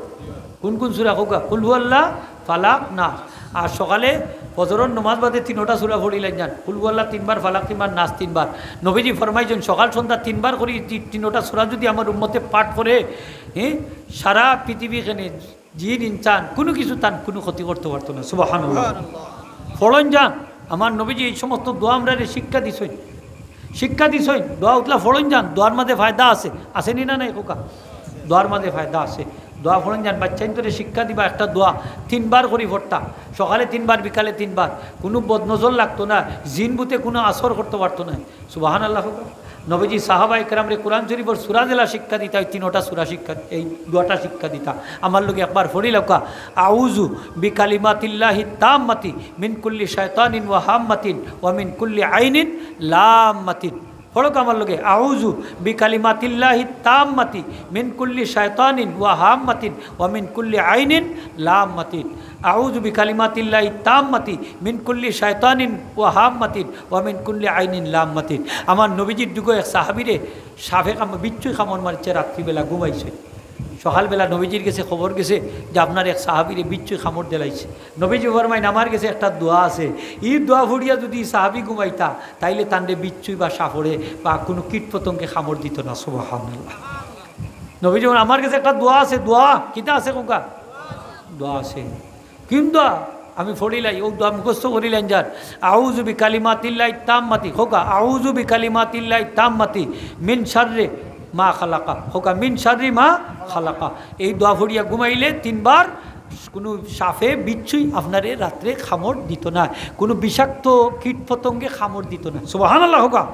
কুন কুন সূরা কউক্কা? কুলহু আল্লাহ, ফালাক, নাস। আর সকালে ফজরর নমাজ বাদে তিনোটা সূরা পড়িলাইন যান। কুলহু আল্লাহ তিনবার, ফালাক তিনবার, নাস তিনবার। নবীজি ফরমাইছইন, সকাল সন্ধ্যা তিনবার করি তি-, তিনোটা সূরা যুদি আমার উম্মতে পাঠ করে, হ্যাঁ, সারা পৃথিবী কেনে জিন ইনসান কুনু কিছু তান কুনু ক্ষতি করতো পারতো না। সুবহানাল্লাহ। সুবহানাল্লাহ। পড়ইন যান, আমার নবীজি এই সমস্ত দোয়া আমরারে শিক্ষা দিছইন, শিক্ষা দিছইন। দোয়া উতলা পড়ইন যান, দোয়ার মাঝে ফায়দা আছে, আছে নি না নাই কউক্কা? দোয়ার মাঝে ফায়দা আছে। দোয়া পড়ইন যান, বাচ্চাইন্তরে শিক্ষা দিবা একটা দোয়া, তিনবার করি পড়তা, সকালে তিনবার, বিকালে তিনবার। কুনু বদনজর লাগতো না, জিন ভূতে কুনু আসর করতো পারতো না। সুবহানাল্লাহ কউক্কা। নবীজি সাহাবা একরামরে কোরআন শরীফর সূরা যেলা শিক্ষা দিতা, অউ তিনোটা সূরা শিক্ষা, এই দোয়াটা শিক্ষা দিতা। আমার লগে একবার পড়িলাউক্কা, আউযু বিকালিমাতিল্লাহি তাম্মাতি মিন কুল্লি শায়তানিন ওয়া হাম্মাতিন ওয়া মিন কুল্লি আইনিন লাম্মাতিন। পড়উক্কা আমার লগে, আউযু বিকালিমাতিল্লাহি তাম্মাতি মিন কুল্লি শায়তানিন ওয়া হাম্মাতিন ওয়া মিন কুল্লি আইনিন লাম্মাতিন। আউযু বিকালিমাতিল্লাহি তাম্মাতি মিন কুল্লি শায়তানিন ওয়া হাম্মাতিন ওয়া মিন কুল্লি আইনিন লাম্মাতিন। আমার নবীজির যুগো এক সাহাবীরে সাপে কাম-, বিচ্ছুই কামড় মারিছে, রাত্রিবেলা ঘুমাইছে। সকালবেলা নবীজির গেছে খবর গেছে যে আপনার এক সাহাবীরে বিচ্ছুই কামড় দিলাইছে। নবীজি ফরমাইন, আমার গেছে একটা দোয়া আছে, ই দোয়া পড়িয়া যুদি সাহাবী ঘুমাইতা, তাইলে তানরে বিচ্ছুই বা সাপড়ে বা কুনু কীট পতঙ্গে কামড় দিতো না। সুবহানাল্লাহ। নবীজি বলেন, আমার গেছে একটা দোয়া আছে, দোয়া। কিতা আছে কউক্কা? দোয়া আছে। কুন দোয়া? আমি পড়িলাই, অউ দোয়া মুখস্থ করিলাইন যান। আউযু বিকালিমাতিল্লাহি তাম্মাতি, কউক্কা, আউযু বিকালিমাতিল্লাহি তাম্মাতি মিন শাররি মা খালাকা, কউক্কা, মিন শাররি মা খালাকা। এই দোয়া পড়িয়া ঘুমাইলে তিনবার, কুনু সাপে বিচ্ছুই আপনারে রাত্রে কামড় দিতো না, কুনু বিষাক্ত কীট পতঙ্গে কামড় দিতো না। সুবহানাল্লাহ কউক্কা।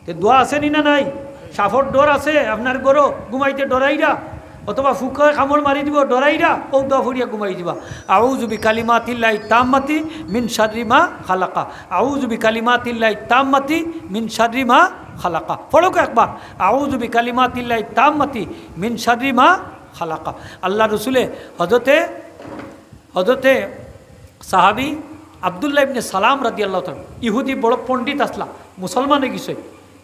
তে দোয়া আছে নি না নাই? সাপর ডর আছে আপনার ঘরো, ঘুমাইতে ডরাইরা, অথবা ফুকায় কামড় মারি দিবো ডরাইরা, অউ দোয়া পড়িয়া ঘুমাই দিবা। আউযু বিকালিমাতিল্লাহি তাম্মাতি মিন শাররি মা খালাকা। আউযু বিকালিমাতিল্লাহি তাম্মাতি মিন শাররি মা খালাকা। পড়উক্কা একবার। আউযু বিকালিমাতিল্লাহি তাম্মাতি মিন শাররি মা খালাকা। আল্লার রসুলে হজরতে হজরতে সাহাবী আব্দুল্লাহ ইবনে সালাম রাদিয়াল্লাহু তাআলা, ইহুদি বড় পণ্ডিত আছলা, মুসলমান অই গেছে।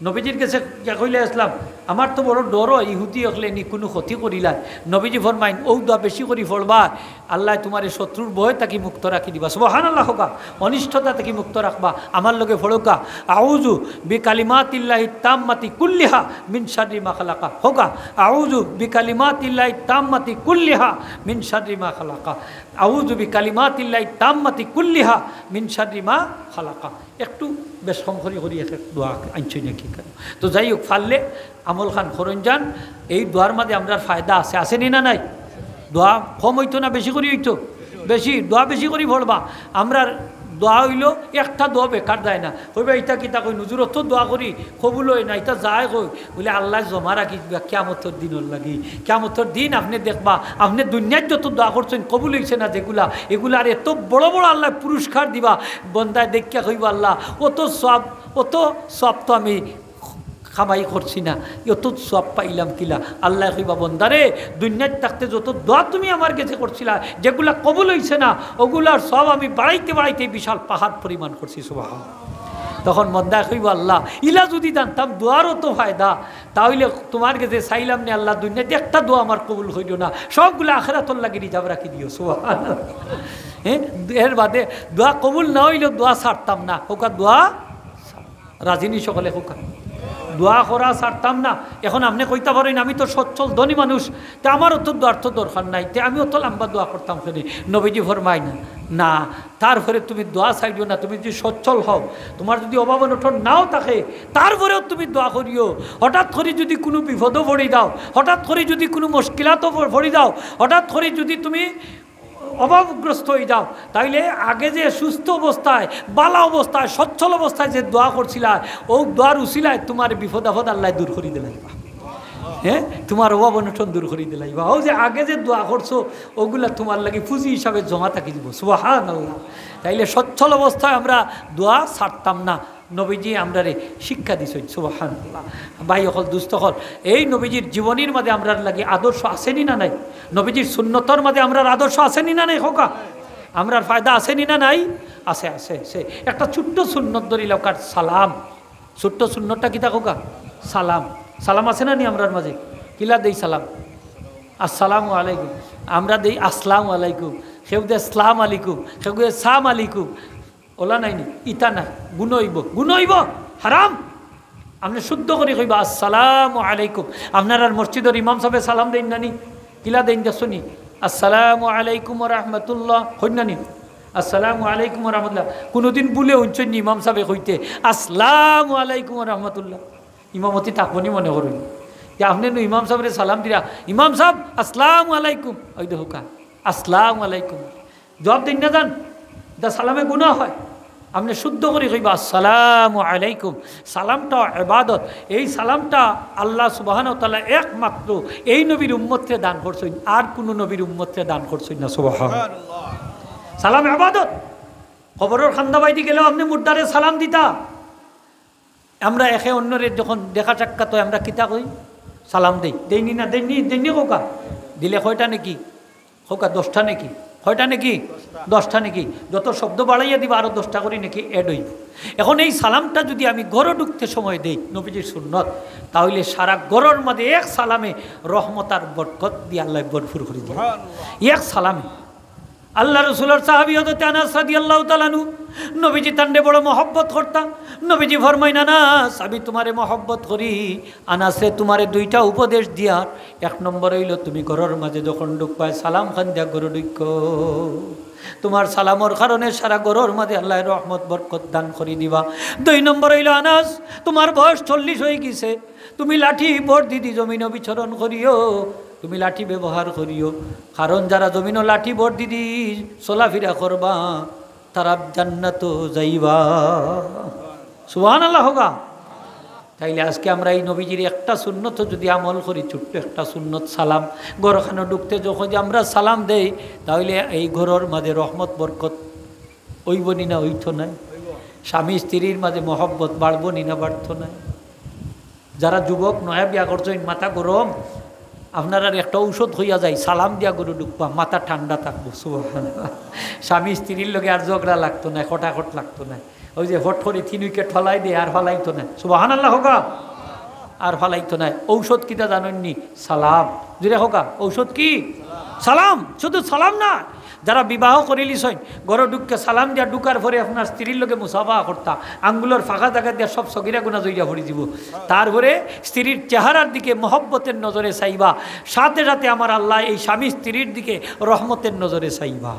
নবীজির গেছে গিয়া কইলা, "ইসলাম, আমার তো বড় ডর অয়, ইহুদি অকলে নি কুনু ক্ষতি করিলায়।" নবীজি ফরমাইন, "অউ দোয়া বেশি করি পড়বা, আল্লায় তুমারে শত্রুর ভয় থাকি মুক্ত রাখি দিবা। সুবহানাল্লাহ কউক্কা। অনিষ্টতা থাকি মুক্ত রাখবা। আমার লগে পড়উক্কা, আউযু বিকালিমাতিল্লাহি তাম্মাতি কুল্লিহা মিন শাররি মা খালাকা। কউক্কা, আউযু বিকালিমাতিল্লাহি তাম্মাতি কুল্লিহা মিন শাররি মা খালাকা। আউযু বিকালিমাতিল্লাহি তাম্মাতি কুল্লিহা মিন শাররি মা খালাকা। একটু বেশ কম করি করি এক এক দোয়া আনছইন নাকি কেন? তো যাই হউক, পারলে আমল খান করইন যান। এই দোয়ার মাঝে আমরার ফায়দা আছে, আছে নি না নাই? দোয়া কম অইতো না বেশি করি অইতো? বেশি। দোয়া বেশি করি পড়বা। আমরার দোয়া অইলো, একটা দোয়া বেকার যায় না। কইবা, "ইতা কিতা কইন হুজুর, অত দোয়া করি, কবুল অয় না, ইতা যায় কই?" বলে, "আল্লায় জমা রাখি দিবা কিয়ামতর দিনর লাগি। কিয়ামতর দিন আপনে দেখবা, আপনে দুনিয়াত যত দোয়া করছইন, কবুল অইছে না যেগুলা, এগুলার এত বড় বড় আল্লায় পুরস্কার দিবা।" বন্দায় দেখিয়া কইবা, "আল্লাহ, অত সওয়াব, অত সওয়াব তো আমি কামাই করছি না, অত সওয়াব পাইলাম কিলা?" আল্লায় কইবা, "বন্দারে, দুনিয়াত থাকতে যত দোয়া তুমি আমার গেছে করছিলা, যেগুলা কবুল অইছে না, ওগুলার সওয়াব আমি বাড়াইতে বাড়াইতে বিশাল পাহাড় পরিমাণ করছি।" সুবহানাল্লাহ। তখন বন্দায় কইবা, "আল্লাহ, ইলা যুদি জানতাম দোয়ারও তো ফায়দা, তাইলে তুমার গেছে চাইলাম নে আল্লাহ, দুনিয়াত একটা দোয়া আমার কবুল করিও না, সবগুলা আখেরাতর লাগি রিজার্ভ রাখি দিও।" সুবহানাল্লাহ। হ্যাঁ, এর বাদে দোয়া কবুল না অইলেও দোয়া ছাড়তাম না, কউক্কা দোয়া রাজি নি সকলে কউক্কা? দোয়া করা ছাড়তাম না। এখন আপনে কইতা পারইন, "আমি তো সচ্ছল ধনী মানুষ, তে আমারও তো দোয়ার তো দরকার নাই, তে আমি অত লম্বা দোয়া করতাম কেনে?" নবীজি ফরমাইন, "না, তারপরে তুমি দোয়া চাইও না, তুমি যুদি সচ্ছল হও, তুমার যুদি অভাব অনটন নাও থাকে, তারপরেও তুমি দোয়া করিও। হঠাৎ করি যুদি কুনু বিপদো পড়ি যাও, হঠাৎ করি যুদি কুনু মুশকিলাতো প-, পড়ি যাও, হঠাৎ করি যুদি তুমি অভাবগ্রস্ত অই যাও, তাইলে আগে যে সুস্থ অবস্থায়, বালা অবস্থায়, সচ্ছল অবস্থায় যে দোয়া করছিলা, অউ দোয়ার উসিলায় তুমার বিপদ আপদ আল্লায় দূর করি দিলাইবা।" হ্যাঁ, তুমার অভাব অনটন দূর করি দিলাইবা। অউ যে আগে যে দোয়া করছো, ওগুলা তুমার লাগি পুঁজি হিসাবে জমা থাকি দিবো। সুবহানাল্লাহ। তাইলে সচ্ছল অবস্থায় আমরা দোয়া ছাড়তাম না। নবীজি আমরারে শিক্ষা দিছইন। সুবহানাল্লাহ। ভাই অকল, দুস্ত অকল, এই নবীজির জীবনীর মাঝে আমরার লাগি আদর্শ আছে নি না নাই? নবীজির সুন্নতর মাঝে আমরার আদর্শ আছে নি না নাই? কউক্কা, আমরার ফায়দা আছে নি না নাই? আছে, আছে, আছে। একটা ছোট্ট সুন্নত ধরি লউক্কা, সালাম। ছোট্ট সুন্নতটা কিতা কউক্কা? সালাম। সালাম আছে না নি আমরার মাঝে? কিলা দেই সালাম? আসসালামু আলাইকুম। আমরা দেই আসসালামু আলাইকুম, কেউ দেয় আসসালাম আলাইকুম, কেউ দেয় সাম আলাইকুম। ওলা নাই নি? ইতা না, গুনা অইবো, গুনা অইবো, হারাম। আপনে শুদ্ধ করি কইবা, "আসসালামু আলাইকুম।" আপনারার মসজিদর ইমাম সাবে সালাম দেইন না নি? কিলা দেইন দেখছো নি? "আসসালামু আলাইকুম ওয়া রাহমাতুল্লাহ" কইন না নি? "আসসালামু আলাইকুম ওয়া রাহমাতুল্লাহ।" কুনুদিন ভুলে হুনছইন নি ইমাম সাবে কইতে, "আসসালামু আলাইকুম ওয়া রাহমাতুল্লাহ"? ইমামতি থাকবো নি মনে করইন? যে আপনে নু ইমাম সাবরে সালাম দিরা, "ইমাম সাব, আসসালামু আলাইকুম।" ওই দেখউক্কা, "আসসালামু আলাইকুম।" জবাব দেইন না যান, ইতা সালামে গুনা হয়। আপনে শুদ্ধ করি কইবা, "আসসালামু আলাইকুম।" সালামটা ইবাদত। এই সালামটা আল্লাহ সুবহানাহু ওয়া তাআলা একমাত্র এই নবীর উম্মতরে দান করছইন, আর কুনু নবীর উম্মতরে দান করছইন না। সুবহানাল্লাহ। সালাম ইবাদত। কবরর কান্দাবায়দি গেলেও আপনে মুর্দারে সালাম দিতা। আমরা একে অন্যরে যখন দেখা সাক্ষাৎ হয়, আমরা কিতা কই? সালাম দেই। দেইনি না, দেইনি, দেইনি কউক্কা? দিলে কয়টা নেকি? কউক্কা, দশটা নেকি? কয়টা নেকি? দশটা নেকি? যত শব্দ বাড়াইয়া দিবা, আরো দশটা করি নেকি add অইবো। এখন এই সালামটা যুদি আমি ঘরো ঢুকতে সময় দেই, নবীজির সুন্নত, তাইলে সারা ঘরর মাঝে এক সালামে রহমত আর বরকত দিয়া আল্লায় ভরপুর করি দিবা। সুবহানাল্লাহ। এক সালামে। আল্লাহ রসুলর সাহাবী হযরত আনাস রাদিয়াল্লাহু তাআলা আনহু, নবীজি তানরে বড় মহব্বত করতা। নবীজি ফরমাইন, "আনাস, আমি তুমারে মহব্বত করি। আনাসরে, তুমারে দুইটা উপদেশ দিয়ার। এক নম্বর অইলো, তুমি ঘরর মাঝে যখন ঢুকবায়, সালাম খান দিয়া ঘরো ঢুকো। তুমার সালামর কারণে সারা ঘরর মাঝে আল্লায় রহমত বরকত দান করি দিবা। দুই নম্বর অইলো, আনাস, তুমার বয়স চল্লিশ অই গেছে, তুমি লাঠি ভর দিদি জমিনো বিচরণ করিও, তুমি লাঠি ব্যবহার করিও, কারণ যারা জমিনো লাঠি ভর দিদি চলাফিরা করবা, তারা জান্নাতো যাইবা।" সুবহানাল্লাহ কউক্কা। তাইলে আজকে আমরা এই নবীজির একটা সুন্নত যুদি আমল করি, ছোট্ট একটা সুন্নত সালাম, ঘরখানো ঢুকতে যখন যে আমরা সালাম দেই, তাইলে এই ঘরর মাঝে রহমত বরকত অইবো নি না? অইতো নায়? স্বামী স্ত্রীর মাঝে মহব্বত বাড়বো নি না বাড়তো নায়? যারা যুবক নয়া বিয়া করছইন, মাথা গরম, আপনারার একটা ঔষধ কইয়া যাই, সালাম দিয়া ঘরো ঢুকবা, মাথা ঠান্ডা থাকবো। সুবহানাল্লাহ। স্বামী স্ত্রীর লগে আর ঝগড়া লাগতো নায়, খটাখট লাগতো নায়। ওই যে ফট করি তিন উইকেট ফালাই দে, আর ফালাইতো নায়। সুবহানাল্লাহ কউক্কা। আর ফালাইতো নায়। ঔষধ কিতা জানইন নি? সালাম। জুরে কউক্কা, ঔষধ কি? সালাম, শুধু সালাম না, যারা বিবাহ করিলিছইন, ঘরো ঢুককে সালাম দিয়া ঢুকার পরে আপনার স্ত্রীর লগে মুসাফা করতা, আঙ্গুলর ফাঁকা জাগা দিয়া সব সগিরা গুনা জইরা পড়ি দিব। তারপরে স্ত্রীর চেহারার দিকে মহব্বতের নজরে চাইবা, সাথে সাথে আমার আল্লাহ এই স্বামী স্ত্রীর দিকে রহমতের নজরে চাইবা।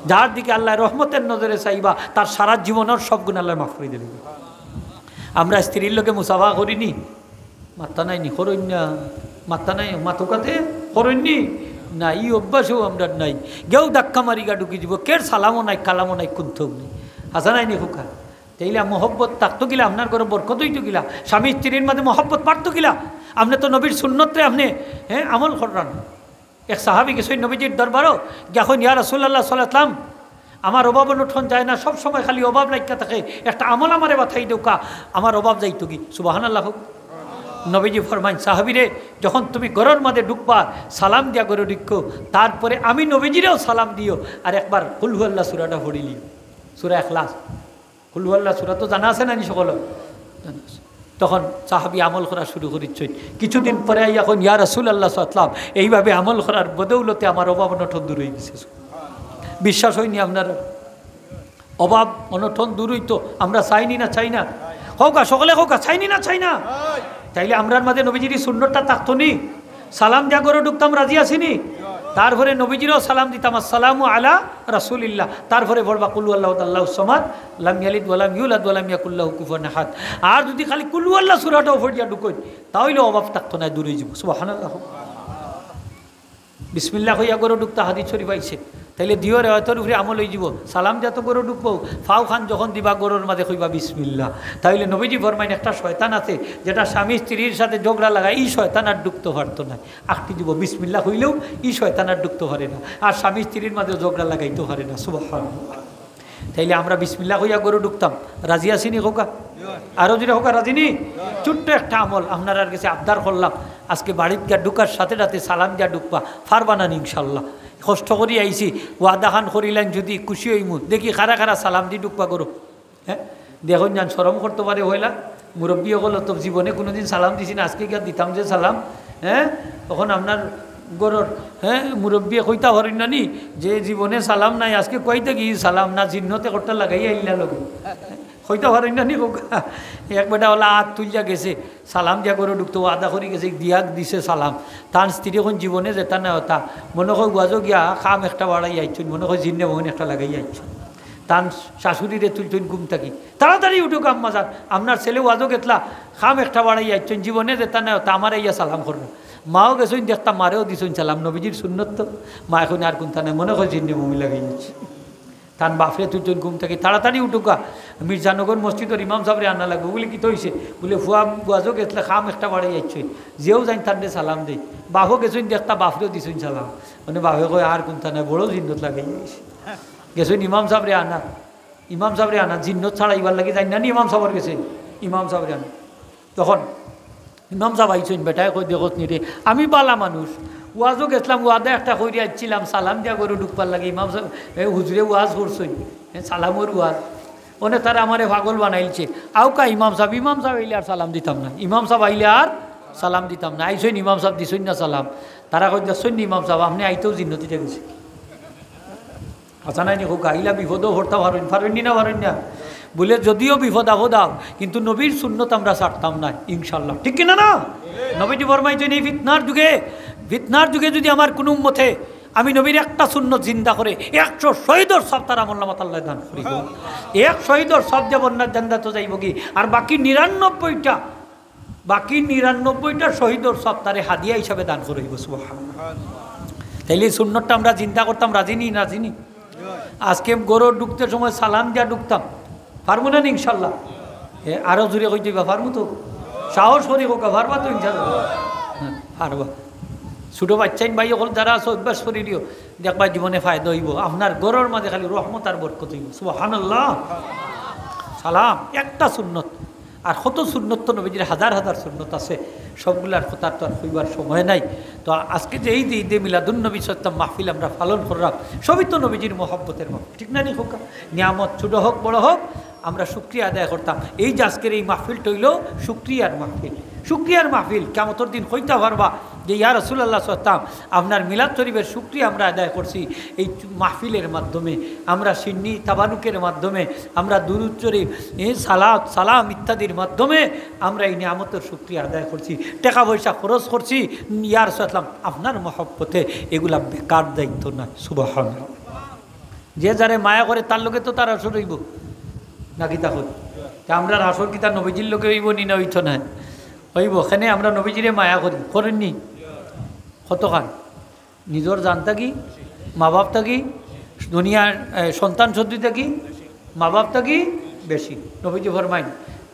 যার দিকে আল্লাহ রহমতের নজরে চাইবা, তার সারা জীবনের সব গুণ আল্লাহ মাফ করে দিবে। আমরা স্ত্রীর লগে মুসাফা করিনি, মাত্তা নাই নি, করইন না, মাত্তা নাই, মাতুকাতে করইন নি। না, ই অভ্যাসও আমরা নাই। গেউ ধাক্কা মারি গা ঢুকি দিব, কের সালামও নাই, কালামও নাই, কুন্থও নাই। হাছা নাই নি খোকা? তাইলে মহব্বত থাকতো কিলা, আপনার ঘরো বরকত অইতো কিলা, স্বামী স্ত্রীর মাঝে মহব্বত পারতো কিলা? আপনি তো নবীর সুন্নতরে আপনি, হ্যাঁ, আমল করলেন। এক সাহাবী গেছইন নবীজির দরবারো, গিয়া কইন, "ইয়া রাসূলুল্লাহ সাল্লাল্লাহু আলাইহি ওয়াসাল্লাম, আমার অভাব অনটন যায় না, সব সময় খালি অভাব লাগিয়া থাকে, একটা আমল আমারে বাতাই দেউক্কা, আমার অভাব যাইতোগি।" সুবহানাল্লাহ হোক। নবীজি ফরমাইন, "সাহাবীরে, যখন তুমি ঘরর মাঝে ঢুকবা, সালাম দিয়া ঘরো ঢুকো, তারপরে আমি নবীজিরেও সালাম দিও, আর একবার কুল হুয়াল্লাহ সূরাটা পড়িলিও, সূরা ইখলাস।" কুল হুয়াল্লাহ সূরা তো জানা আছে না নি সকলর? জানা আছে। তখন সাহাবী আমল করা শুরু করিছইন। কিছুদিন পরে আইয়া কইন, "ইয়া রাসূলুল্লাহ সাল্লাল্লাহু আলাইহি ওয়াসাল্লাম, এইভাবে আমল করার বদৌলতে আমার অভাব অনটন দূর অই গেছে।" বিশ্বাস অয়নি আপনার? অভাব অনটন দূর অইতো, আমরা চাইনি না, চাই না? কউক্কা, সকলে কউক্কা, চাইনি না, চাই না? তাইলে আমরার মাঝে নবীজির ই সুন্নতটা থাকতো নি? সালাম দিয়া ঘরো ঢুকতাম, রাজি আছি নি? তারপরে নবীজিরেও সালাম দিতাম, "আসসালামু আলা রাসূলিল্লাহ।" তারপরে পড়বা, "কুল হুয়াল্লাহু আল্লাহুস সামাদ, লাম ইয়ালিদ ওয়া লাম ইউলাদ ওয়া লাম ইয়াকুল লাহু কুফুয়ান আহাদ।" আর যদি খালি কুল হুয়াল্লাহ সূরাটাও পড়িয়া ঢুকইন, তাইলে অভাব থাকতো না, দূর অই যিবো। সুবহানাল্লাহ। বিসমিল্লাহ কইয়া ঘরো ঢুকতা, হাদিস শরীফ আইছে। তাইলে দুইও রেওয়ায়তর উপরে আমল অই যিবো। সালাম দিয়া তো ঘরো ঢুকবো, পাও খান যখন দিবা ঘরর মাঝে কইবা বিসমিল্লাহ। তাইলে নবীজি ফরমাইন, একটা শয়তান আছে যেটা স্বামী স্ত্রীর সাথে ঝগড়া লাগায়, ই শয়তান আর ঢুকতো পারতো না। আটকি যিবো, বিসমিল্লাহ কইলেও ই শয়তান আর ঢুকতো পারে না, আর স্বামী স্ত্রীর মাঝে ঝগড়া লাগাইতো পারে না। সুবহানাল্লাহ। তাইলে আমরা বিসমিল্লাহ কইয়া ঘরো ঢুকতাম, রাজি আছি নি কউক্কা? আরো জোরে কউক্কা, রাজি নি? ছোট্ট একটা আমল আপনারার গেছে আবদার করলাম, আজকে বাড়িত গিয়া ঢুকার সাথে সাথে সালাম দিয়া ঢুকবা, পারবা না নি ইনশাআল্লাহ? কষ্ট করি আইছি, ওয়াদা খান করিলাইন, যদি খুশি অইমু, দেখি কারা কারা সালাম দি ঢুকবা ঘরো। হ্যাঁ, দেখইন যান, শরম করতো পারে পয়লা, মুরব্বি অকল তো জীবনে কুনুদিন সালাম দিছি না, আজকে গিয়া দিতাম যে সালাম। হ্যাঁ, অখন আপনার ঘরর, হ্যাঁ, মুরব্বিয়ে কইতা পারইন না নি যে জীবনে সালাম নাই, আজকে কইতা কি সালাম না, জিন্নতে কট্টা লাগাই আইলা লগে। কইতা পারইন না নি কউক্কা? এক বেটা অলা আত তুলিয়া গেছে, সালাম দিয়া ঘরো ঢুকতো, ওয়াদা করি গেছে, দিয়া দিছে সালাম। তান স্ত্রী কইন জীবনে যেতা না অতা, মনো কয় ওয়াজো গিয়া খাম একটা বাড়াই আইছইন, মনো কয় জিন্নে মোহন একটা লাগাই আইছইন। তান শাশুড়িরে তুলছইন ঘুম থাকি, "তাড়াতাড়ি উঠউক্কা আম্মা জান, আপনার ছেলে ওয়াজো গেছলা, খাম একটা বাড়াই আইছইন, জীবনে যেতা না অতা, আমারে আইয়া সালাম কররা।" মাও গেছইন দেখতা, মারেও দিছইন সালাম, নবীজির সুন্নত তো। মায় কইন আর কুন্তা নাই, মনো কয় জিন্নে মোহন লাগাই আইছে। তান বাফরে তুলছইন ঘুম থাকি, "তাড়াতাড়ি উঠউক্কা, মির্জানগর মসজিদর ইমাম সাবরে আনা লাগবো।" বুলে, "কিতা অইছে?" বুলে, "ফুয়া ওয়াজো গেছলা, খাম একটা বাড়াই আইছইন, যেউ যাইন তানরে সালাম দেই।" বাফও গেছইন দেখতা, বাফরেও দিছইন সালাম। মানে বাফে কয়, "আর কুন্তা নাই, বড় জিন্নত লাগাই আইছে।" গেছইন ইমাম সাবরে আনা, ইমাম সাবরে আনা, জিন্নত ছাড়াইবার লাগি যাইন না নি ইমাম সাবর গেছে, ইমাম সাবরে আনা। তখন ইমাম সাব আইছইন, বেটায় কয়, "দেখোস নি রে, আমি বালা মানুষ, ওয়াজো গেছলাম, ওয়াদা একটা করি আইছলাম, সালাম দিয়া ঘরো ঢুকবার লাগি, ইমাম সাব, এ, হুজুরে ওয়াজ করছইন, এ, সালামর ওয়াজ, অনে তারা আমারে পাগল বানাইলছে, আউক্কা ইমাম সাব, ইমাম সাব আইলে আর সালাম দিতাম না, ইমাম সাব আইলে আর সালাম দিতাম না।" আইছইন ইমাম সাব, দিছইন না সালাম, তারা কয়, "দেখছইন নি ইমাম সাব, আপনে আইতেউ জিন্নতিটা গেছে।" হাছা নায় নি কউক্কা? ইলা বিপদো পড়তা পারইন, পারইন নি না পারইন না? বুলে, "যদিও বিপদ আপদ আউক, কিন্তু নবীর সুন্নত আমরা ছাড়তাম না, ইনশাআল্লাহ।" ঠিক কি না, না? নবীজি ফরমাইছইন, এই ফিতনার যুগে, ফিতনার যুগে যদি আমার কুনু উম্মতে আমি নবীর একটা সুন্নত জিন্দা করে, একশো শহীদর সওয়াব তার আমলনামাত আল্লায় দান করিবো। এক শহীদর সওয়াব দিয়া বন্যার জান্নাতো যাইবোগি, আর বাকি নিরানব্বইটা বাকি নিরানব্বইটা শহীদর সওয়াব তারে হাদিয়া হিসাবে দান করা অইবো। সুবহানাল্লাহ। তাইলে এই সুন্নতটা আমরা জিন্দা করতাম, রাজি নি, রাজি নি? আজকে ঘরো ঢুকতে সময় সালাম দিয়া ঢুকতাম, পারমু না নি ইনশাআল্লাহ? এ, আরো জোরে কইতে অইবা, পারমু তো? সাহস করি কউক্কা, পারবা তো ইনশাআল্লাহ? হ্যাঁ, পারবা। ছোট বাচ্চাইন ভাই অকল যারা আছো, অভ্যাস করি দিও, দেখবা জীবনে ফায়দা অইবো। আপনার ঘরর মাঝে খালি রহমত আর বরকত অইবো। সুবহানাল্লাহ। সালাম একটা সুন্নত, আর কত সুন্নত তো নবীজির হাজার হাজার সুন্নত আছে, সবগুলার কথা তো আর কইবার সময় নাই। তো আজকে যে ঈদ, ঈদে মিলাদুন নবী সত্তাম মাহফিল আমরা পালন করলাম, সবই তো নবীজির মহব্বতের মাহফিল, ঠিক না নি কউক্কা? নিয়ামত ছোট হোক বড় হোক, আমরা শুকরিয়া আদায় করতাম। এই যে আজকের এই মাহফিলটা অইলো শুকরিয়ার মাহফিল, শুকরিয়ার মাহফিল। কিয়ামতর দিন কইতা পারবা, যে, "ইয়া রাসূলুল্লাহ সাল্লাল্লাহু আলাইহি ওয়াসাল্লাম, আপনার মিলাদ শরীফের শুকরিয়া আমরা আদায় করছি এই মাহফিলের মাধ্যমে, আমরা সিন্নি তাবারুকের মাধ্যমে, আমরা দুরূদ শরীফ, এ, সালাত, সালাম ইত্যাদির মাধ্যমে আমরা এই নিয়ামতের শুকরিয়া আদায় করছি, টাকা পয়সা খরচ করছি, ইয়া রাসূলুল্লাহ, আপনার মহব্বতে এগুলা বেকার যাইতো না।" সুবহানাল্লাহ। যে যারে মায়া করে তার লগে তো তার হাশর অইবো, নাকি তা হয়? তে আমরার হাশর কিতা নবীজির লগে অইবো নি না অইতো না? অইবো। কেনে আমরা নবীজিরে মায়া করি, করেননি? কতখান? নিজর জান থাকি, মা বাপ থাকি, দুনিয়ার, এ, সন্তান সন্ততি থাকি, মা বাপ থাকি বেশি। নবীজি ফরমাইন,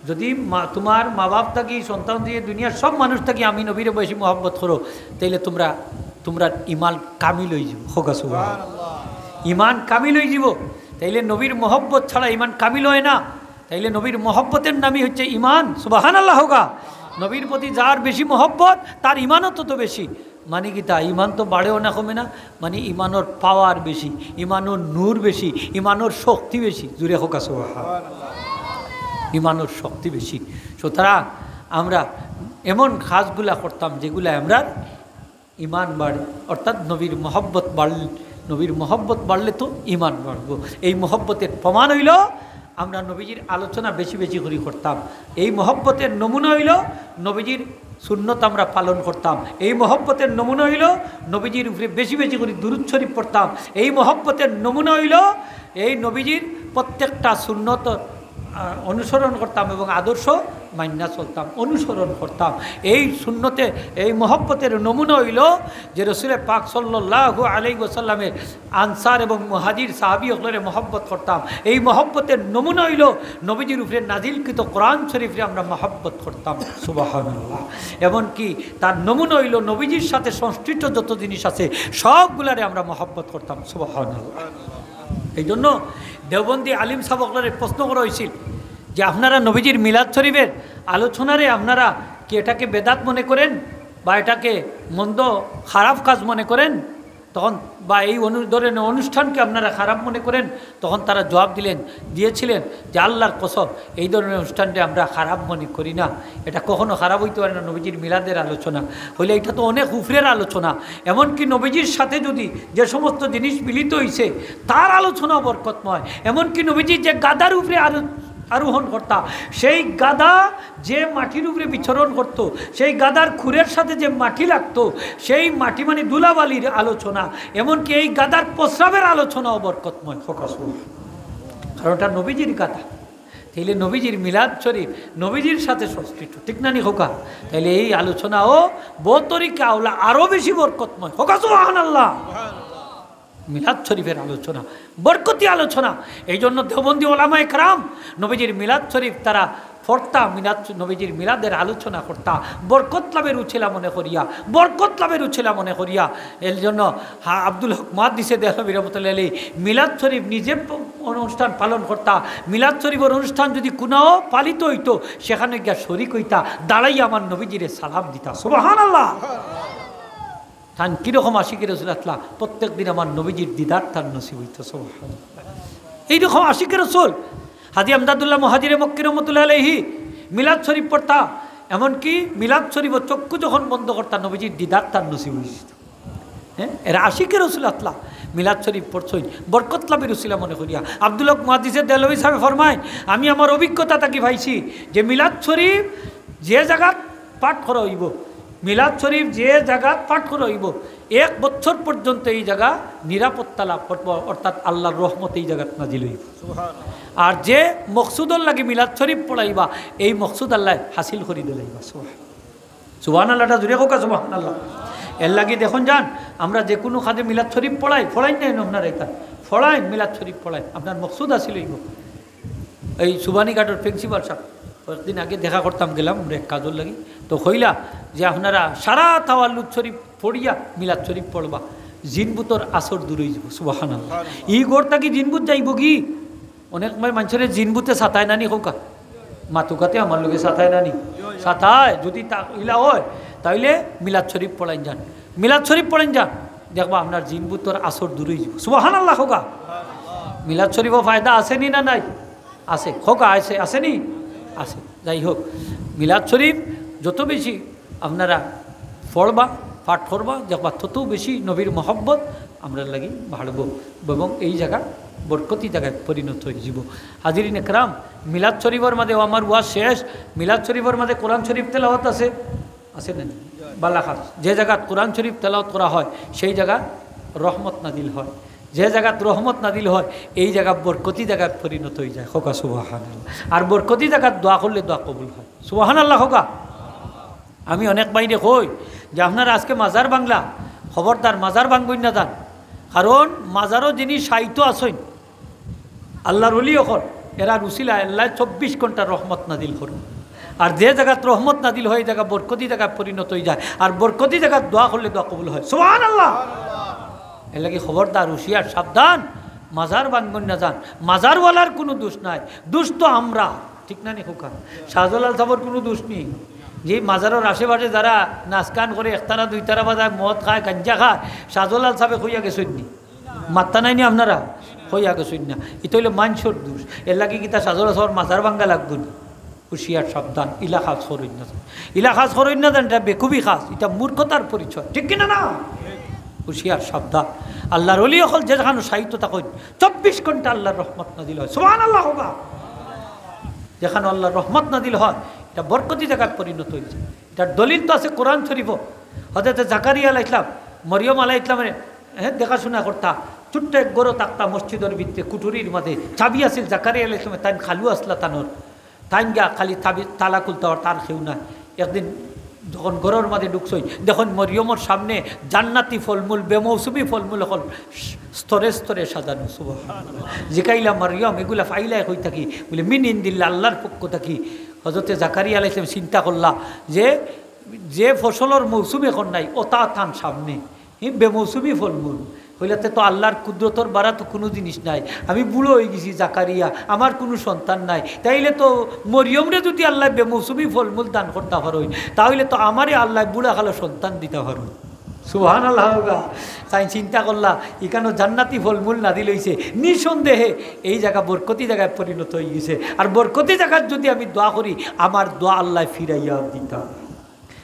যদি মা, তোমার মা বাপ থাকি, সন্তান থাকি, দুনিয়ার সব মানুষ থাকি আমি নবীরে বেশি মহব্বত করো, তাইলে তোমরা, তোমরার ইমান কামিল অইযিবো। কউক্কা সুবহানাল্লাহ। ইমান কামিল অইযিবো। তাইলে নবীর মহব্বত ছাড়া ইমান কামিল অয় না। তাইলে নবীর মহব্বতের নামই হচ্ছে ইমান। সুবহানাল্লাহ কউক্কা। নবীর প্রতি যার বেশি মহব্বত, তার ইমানও তত বেশি। মানে কিতা, ইমান তো বাড়েও না, কমে না, মানে ইমানর পাওয়ার বেশি, ইমানর নূর বেশি, ইমানর শক্তি বেশি। জুরে কউক্কা সুবহানাল্লাহ। ইমানর শক্তি বেশি। সুতরাং আমরা এমন কাজগুলা করতাম যেগুলা আমরার ইমান বাড়ে, অর্থাৎ নবীর মহব্বত বাড়লে, নবীর মহব্বত বাড়লে তো ইমান বাড়বো। এই মহব্বতের প্রমাণ অইলো আমরা নবীজির আলোচনা বেশি বেশি করি করতাম। এই মহব্বতের নমুনা অইলো নবীজির সুন্নত আমরা পালন করতাম। এই মহব্বতের নমুনা অইলো নবীজির উপরে বেশি বেশি করি দুরূদ শরীফ পড়তাম। এই মহব্বতের নমুনা অইলো এই নবীজির প্রত্যেকটা সুন্নত, আহ, অনুসরণ করতাম এবং আদর্শ মাইন্না চলতাম, অনুসরণ করতাম। এই সুন্নতে, এই মহব্বতের নমুনা অইলো যে রসুলে পাক সাল্লাল্লাহু আলাইহি ওয়াসাল্লামের আনসার এবং মুহাজির সাহাবী অকলরে মহব্বত করতাম। এই মহব্বতের নমুনা অইলো নবীজির উপরে নাজিলকৃত কোরআন শরীফরে আমরা মহব্বত করতাম। সুবহানাল্লাহ। এমনকি তার নমুনা অইলো নবীজির সাথে সংশ্লিষ্ট যত জিনিস আছে সবগুলারে আমরা মহব্বত করতাম। সুবহানাল্লাহ। এই জন্য দেওবন্দি আলিম সাহেব অকলরে প্রশ্ন করা অইছিল যে, "আপনারা নবীজির মিলাদ শরীফের আলোচনারে আপনারা কি এটাকে বেদাত মনে করেন বা এটাকে মন্দ, খারাপ কাজ মনে করেন? তখন বা এই অনু-, ধরনের অনুষ্ঠানকে আপনারা খারাপ মনে করেন?" তখন তারা জবাব দিলেন, দিয়েছিলেন যে, "আল্লাহর কসম, এই ধরনের অনুষ্ঠানকে আমরা খারাপ মনে করি না। এটা কখনো খারাপ অইতে পারে না, নবীজির মিলাদের আলোচনা। অইলে এটা তো অনেক উপরের আলোচনা। এমনকি নবীজির সাথে যদি যে সমস্ত জিনিস মিলিত অইছে, তার আলোচনাও বরকতময়। এমনকি নবীজি যে গাধার উপরে আরো-, আরোহণ করতা, সেই গাধা যে মাটির উপরে বিচরণ করত, সেই গাধার খুরের সাথে যে মাটি লাগতো, সেই মাটি মানে ধুলাবালির আলোচনা। এমনকি এই গাধার প্রস্রাবের আলোচনাও বরকতময়।" কউক্কা সুবহানাল্লাহ। কারণ ওটা নবীজির গাধা। তাইলে নবীজির মিলাদ শরীফ নবীজির সাথে সংশ্লিষ্ট, ঠিক না নি কউক্কা? তাইলে এই আলোচনাও বতরিকা আওলা আরো বেশি বরকতময়। কউক্কা সুবহানাল্লাহ। মিলাদ শরীফের আলোচনা, বরকতি আলোচনা। এই জন্য দেওবন্দি ওলামায়ে কেরাম নবীজির মিলাদ শরীফ তারা পড়তা, মিলাদ, নবীজির মিলাদের আলোচনা করতা, বরকত লাভের উছিলা মনে করিয়া, বরকত লাভের উছিলা মনে করিয়া। এর জন্য হা-, আব্দুল হক মুহাদ্দিসে দেহলভী রহমতুল্লাহ আলাইহি মিলাদ শরীফ নিজে প-, অনুষ্ঠান পালন করতা। মিলাদ শরীফের অনুষ্ঠান যদি কোনাও পালিত অইতো, সেখানে গিয়া শরিক অইতা, দাঁড়াইয়া আমার নবীজিরে সালাম দিতা। সুবহানাল্লাহ। তান কিরকম আশিকে রসুল আতলা, প্রত্যেক দিন আমার নবীজির দিদার তার নসিব অইতো। সুবহানাল্লাহ। এইরকম আশিকে রসুল হাজী আমদাদুল্লাহ মুহাজিরে মক্কি রহমতুল্লাহ আলাইহি মিলাদ শরীফ পড়তা, এমনকি মিলাদ শরীফ চক্ষু যখন বন্ধ করতা, নবীজির দিদার তার নসিব অইতো। হ্যাঁ, এরা আশিকে রসুল আতলা মিলাদ শরীফ পড়ছইন, বরকত লাভের উছিলা মনে করিয়া। আব্দুল হক মুহাদ্দিসে দেহলভী সাহেব ফরমায়, "আমি আমার অভিজ্ঞতা থাকি পাইছি যে মিলাদ শরীফ যে জাগাত পাঠ করা অইবো, মিলাদ শরীফ যে জাগাত পাঠ করা অইবো, এক বছর পর্যন্ত এই জাগা নিরাপত্তা লাভ করবো, অর্থাৎ আল্লাহর রহমত এই জাগাত নাজিল অইবো। সুবহানাল্লাহ। আর যে মকসুদর লাগি মিলাদ শরীফ পড়াইবা, এই মকসুদ আল্লাহ হাসিল করি দিলাইবা।" সুবহানাল্লাহ। সুবহানাল্লাহটা জুরে কউক্কা, সুবহানাল্লাহ। এর লাগি দেখইন যান, আমরা যে কুনু কাজে মিলাদ শরীফ পড়াই, পড়াইন না আপনারা এটা, পড়াইন, মিলাদ শরীফ পড়াইন, আপনার মকসুদ হাসিল অইবো। এই সুবানীঘাটর প্রিন্সিপাল সাহেব, কয়েকদিন আগে দেখা করতাম, গেলাম আমরা এক কাজর লাগি, তো কইলা যে আপনারা সারা তাওয়াল্লুদ শরীফ পড়িয়া মিলাদ শরীফ পড়বা, জিন ভূতর আসর দূর অইযিবো। সুবহানাল্লাহ। ই ঘর থাকি জিন ভূত যাইবো কি? অনেক সময় মানষরে জিন ভূতে সাতায় না নি কউক্কা? মাতুক্কাতে আমার লগে সাতায় না নি? সাতায়। যদি তা ইলা অয়, তাইলে মিলাদ শরীফ পড়াইন যান, মিলাদ শরীফ পড়াইন যান, দেখবা আপনার জিন ভূতর আসর দূর অইযিবো। সুবহানাল্লাহ কউক্কা। মিলাদ শরীফও ফায়দা আছে নি না নাই? আছে। কউক্কা আছে, আছে নি? আছে। যাই হোক, মিলাদ শরীফ যত বেশি আপনারা পড়বা, পাঠ করবা, দেখবা তত বেশি নবীর মহব্বত আমরার লাগি বাড়বো এবং এই জাগা বরকতি জাগাত পরিণত অইযিবো। হাজিরিন একরাম, মিলাদ শরীফর মাঝে, ও আমার ওয়াজ শেষ, মিলাদ শরীফর মাঝে কোরআন শরীফ তেলাওয়াত আছে, আছে না? বালা খাস, যে জাগাত কোরআন শরীফ তেলাওয়াত করা হয়, সেই জাগাত রহমত নাজিল হয়। যে জাগাত রহমত নাজিল হয়, এই জাগা বরকতি জাগাত পরিণত অইযায়। কউক্কা সুবহানাল্লাহ। আর বরকতি জাগাত দোয়া করলে দোয়া কবুল হয়। সুবহানাল্লাহ কউক্কা। আমি অনেক ভাইরে কই যে আপনারা আজকে মাজার ভাংলা, খবরদার মাজার ভাঙ্গইন না যান, কারণ মাজারো যিনি শায়িত আছইন, আল্লার ওলি অকল, এরার উসিলায় আল্লায় চব্বিশ ঘন্টা রহমত নাজিল করইন। আর যে জাগাত রহমত নাজিল হয়, এই জাগা বরকতি জাগাত পরিণত অইযায়। আর বরকতি জাগাত দোয়া করলে দোয়া কবুল হয়। সুবহানাল্লাহ। এরলাগি খবরদার, হুঁশিয়ার, সাবধান, মাজার ভাঙ্গইন না যান। মাজারওয়ালার কুনু দোষ নাই, দোষ তো আমরা, ঠিক না নি কউক্কা? শাহজালাল সাবর কুনু দোষ নি। যে মাজারর আশেপাশে যারা নাচ গান করে, একতারা দুইতারা বাজায়, মদ খায়, গাঞ্জা খায়, শাহজালাল সাবে কইয়া গেছইন নি? মাত্তা নাই নি আপনারা? কইয়া গেছইন না। ইতা অইলে মানষর দোষ। এরলাগি কিতা শাহজালাল সাবর মাজার ভাঙ্গা লাগবো নি? হুঁশিয়ার, সাবধান, ইলা কাজ করইন না যান। ইলা কাজ করইন না যান, ইটা বেকুবি কাজ, ইটা মূর্খতার পরিচয়, ঠিক কিনা না? হুঁশিয়ার, সাবধান। আল্লার ওলি অকল যেখানো শায়িত থাকইন, চব্বিশ ঘন্টা আল্লার রহমত নাজিল হয়। সুবহানাল্লাহ কউক্কা। যেখানো আল্লার রহমত নাজিল হয়, ইটা বরকতি জাগাত পরিণত অইযায়। ইটার দলিল তো আছে কোরআন শরীফো। হযরতে জাকারিয়া আলাইহিস সালাম, মরিয়ম আলাইহিস সালামরে, হ্যাঁ, দেখাশুনা করতা। ছোট্ট এক ঘরো থাকতা মসজিদর ভিতরে, কুঠুরির মাঝে। চাবি আছিল জাকারিয়া আলাইহিস সালামর, তাইন খালু আছলা তানর। তাইন গিয়া খালি তাবি-, তালা খুলতা, আর তার কেউ নাই। একদিন যখন ঘরর মাঝে ঢুকছইন, দেখইন মরিয়মর সামনে জান্নাতি ফলমূল, বেমৌসুমি ফলমূল অকল স্তরে স্তরে সাজানো। সুবহানাল্লাহ। জিকাইলা, "মরিয়ম, এগুলা পাইলায় কই থাকি?" বলে, "মিন ইন্দিল্লাহ, আল্লার পক্ষ থাকি।" হযরতে জাকারিয়া আলাইহিস সালাম চিন্তা করলা যে, যে ফসলর মৌসুম এখন নাই, ওটা তান সামনে। ই বেমৌসুমি ফলমূল। কইলা, "তে তো আল্লার কুদরতর বারা তো কুনু জিনিস নাই। আমি বুড়া অইগেছি জাকারিয়া, আমার কুনু সন্তান নাই। তাইলে তো মরিয়মরে যুদি আল্লায় বেমৌসুমি ফলমূল দান করতা পারইন, তাইলে তো আমারে আল্লায় বুড়া কালো সন্তান দিতা পারইন।" সুবহানাল্লাহ কউক্কা। তাইন চিন্তা করলা, ইখানো জান্নাতি ফলমূল নাজিল অইছে, নিঃসন্দেহে এই জাগা বরকতি জাগাত পরিণত অইগেছে। আর বরকতি জাগাত যুদি আমি দোয়া করি, আমার দোয়া আল্লায় ফিরাইয়া দিতা।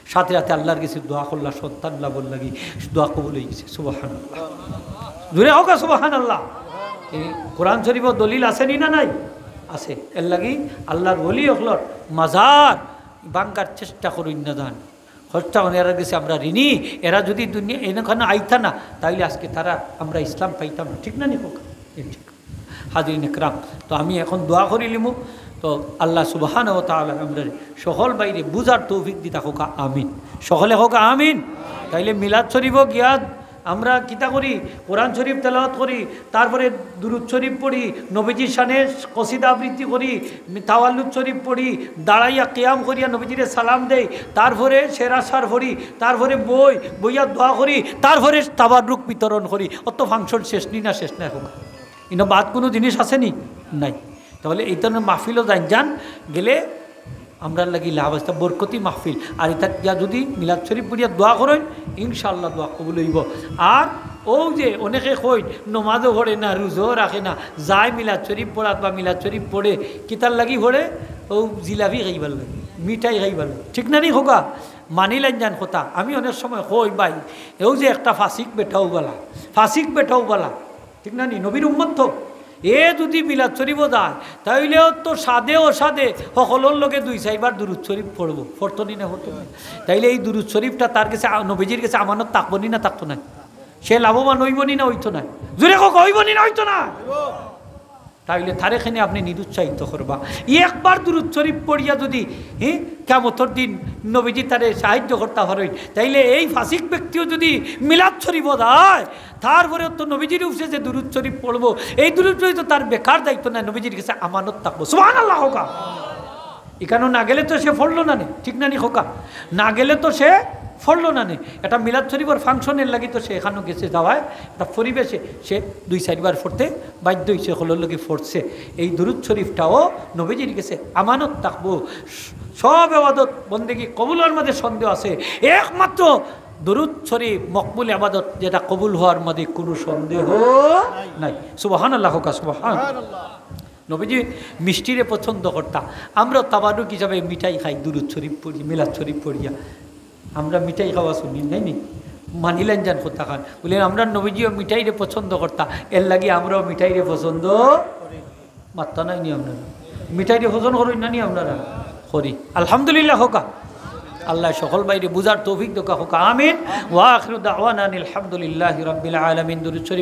সাথে সাথে আল্লার গেছে দোয়া করলা, সন্তান লাভর লাগি, দোয়া কবুল অইগেছে। সুবহানাল্লাহ। জোরে কউক্কা সুবহানাল্লাহ। এই কোরআন শরীফো দলিল আছে নি না নাই? আছে। এরলাগি আল্লার ওলি অকলর মাজার ভাঙ্গার চেষ্টা করইন না যান। চেষ্টা করইন, এরার গেছে আমরা ঋণী। এরা যুদি দুনিয়া এখানো আইতা না, তাইলে আজকে তারা, আমরা ইসলাম পাইতাম না। ঠিক না নি কউক্কা? এই ঠিক। হাজিরিন একরাম, তো আমি এখন দোয়া করিলিমু। তো আল্লাহ সুবহানাহু ওয়া তাআলা আমরারে সকল ভাইরে বুঝার তৌফিক দিতা কউক্কা আমিন। সকলে কউক্কা আমিন। তাইলে মিলাদ শরীফো গিয়া আমরা কিতা করি? কোরআন শরীফ তেলাওয়াত করি, তারপরে দুরুদ শরীফ পড়ি, নবীজির শানে কসিদা আবৃত্তি করি, তাওয়াল্লুদ শরীফ পড়ি, দাঁড়াইয়া কিয়াম করিয়া নবীজিরে সালাম দেই, তারপরে শের আজকার পড়ি, তারপরে বই, বইয়া দোয়া করি, তারপরে তাবাররুক বিতরণ করি। অত function শেষ নি না শেষ নায় কউক্কা? ইনো বাদ কুনু জিনিস আছে নি? নাই। তাইলে এই ধরনর মাহফিলো যাইন যান, গেলে আমরার লাগি লাভ আছে, বরকতি মাহফিল। আর ইতাত গিয়া যুদি মিলাদ শরীফ পড়িয়া দোয়া করইন, ইনশাআল্লাহ দোয়া কবুল অইবো। আর অউ যে অনেকে কইন, নমাজও পড়ে না, রোজাও রাখে না, যায় মিলাদ শরীফ পড়াত বা মিলাদ শরীফ পড়ে, কিতার লাগি পড়ে? অউ জিলাপি খাইবার লাগি, মিঠাই খাইবার লাগি। ঠিক না নি কউক্কা? মানিলাইন যান কথা। আমি অনেক সময় কই, ভাই, অউ যে একটা ফাসিক বেটাও বালা, ফাসিক বেটাও বালা, ঠিক না নি? নবীর উম্মত তো। এ যুদি মিলাদ শরীফো যায়, তাইলেও তো সাধে অসাধে হকলর লগে দুই চাইরবার দুরুদ শরীফ পড়বো, পড়তো নি না, পড়তো নি? তাইলে এই দুরুদ শরীফটা তার গেছে, আ-, নবীজির গেছে আমানত থাকবো নি না থাকতো নায়? সে লাভবান অইবো নি না অইতো নায়? জোরে কউক্কা, অইবো নি না অইতো নায়? তাইলে তারে কেনে আপনে নিরুৎসাহিত করবা? একবার দুরুদ শরীফ পড়িয়া যুদি, হি, কিয়ামতর দিন নবীজি তারে সাহায্য করতা পারইন, তাইলে এই ফাসিক ব্যক্তিও যুদি মিলাদ শরীফো যায়, তারপরে তো নবীজির উপরে যে দুরুদ শরীফ পড়বো, এই দুরুদ শরীফ তো তার বেকার যাইতো নায়, নবীজির গেছে আমানত থাকবো। সুবহানাল্লাহ কউক্কা। ইখানো না গেলে তো সে পড়লো না নে, ঠিক না নি কউক্কা? না গেলে তো সে পড়লো না নে। এটা মিলাদ শরীফর function-র লাগি তো সে এখানো গেছে, যাওয়ায় একটা পরিবেশে সে দুই চাইরবার পড়তে বাধ্য অইছে, হকলর লগে পড়ছে। এই দুরুদ শরীফটাও নবীজির গেছে আমানত থাকবো। সব ইবাদত বন্দেগি কবুল অওয়ার মাঝে সন্দেহ আছে, একমাত্র দুরুদ শরীফ মকবুল ইবাদত, যেটা কবুল অওয়ার মাঝে কুনু সন্দেহ নাই। সুবহানাল্লাহ কউক্কা, সুবহান। নবীজি মিষ্টিরে পছন্দ করতা। আমরা তাবারুক হিসাবে মিঠাই খাই, দুরুদ শরীফ পড়ি, মিলাদ শরীফ পড়িয়া। আমরা মিঠাই খাওয়া সুন্নি, নাই নি? মানিলেন যান কথা খান। বললেন, "আমরার নবীজিও মিঠাইরে পছন্দ করতা, এর লাগি আমরাও মিঠাইরে পছন্দ।" মাত্তা নাই নি আপনারা? মিঠাইরে পছন্দ করইন না নি আপনারা? করি। আলহামদুলিল্লাহ কউক্কা। আল্লায় সকল ভাইরে বুঝার তৌফিক দেউক্কা কউক্কা। আমিন। ওয়া আখিরু দাওয়ানা আনিল হামদুলিল্লাহি রাব্বিল আলামিন। দুরূদ শরীফ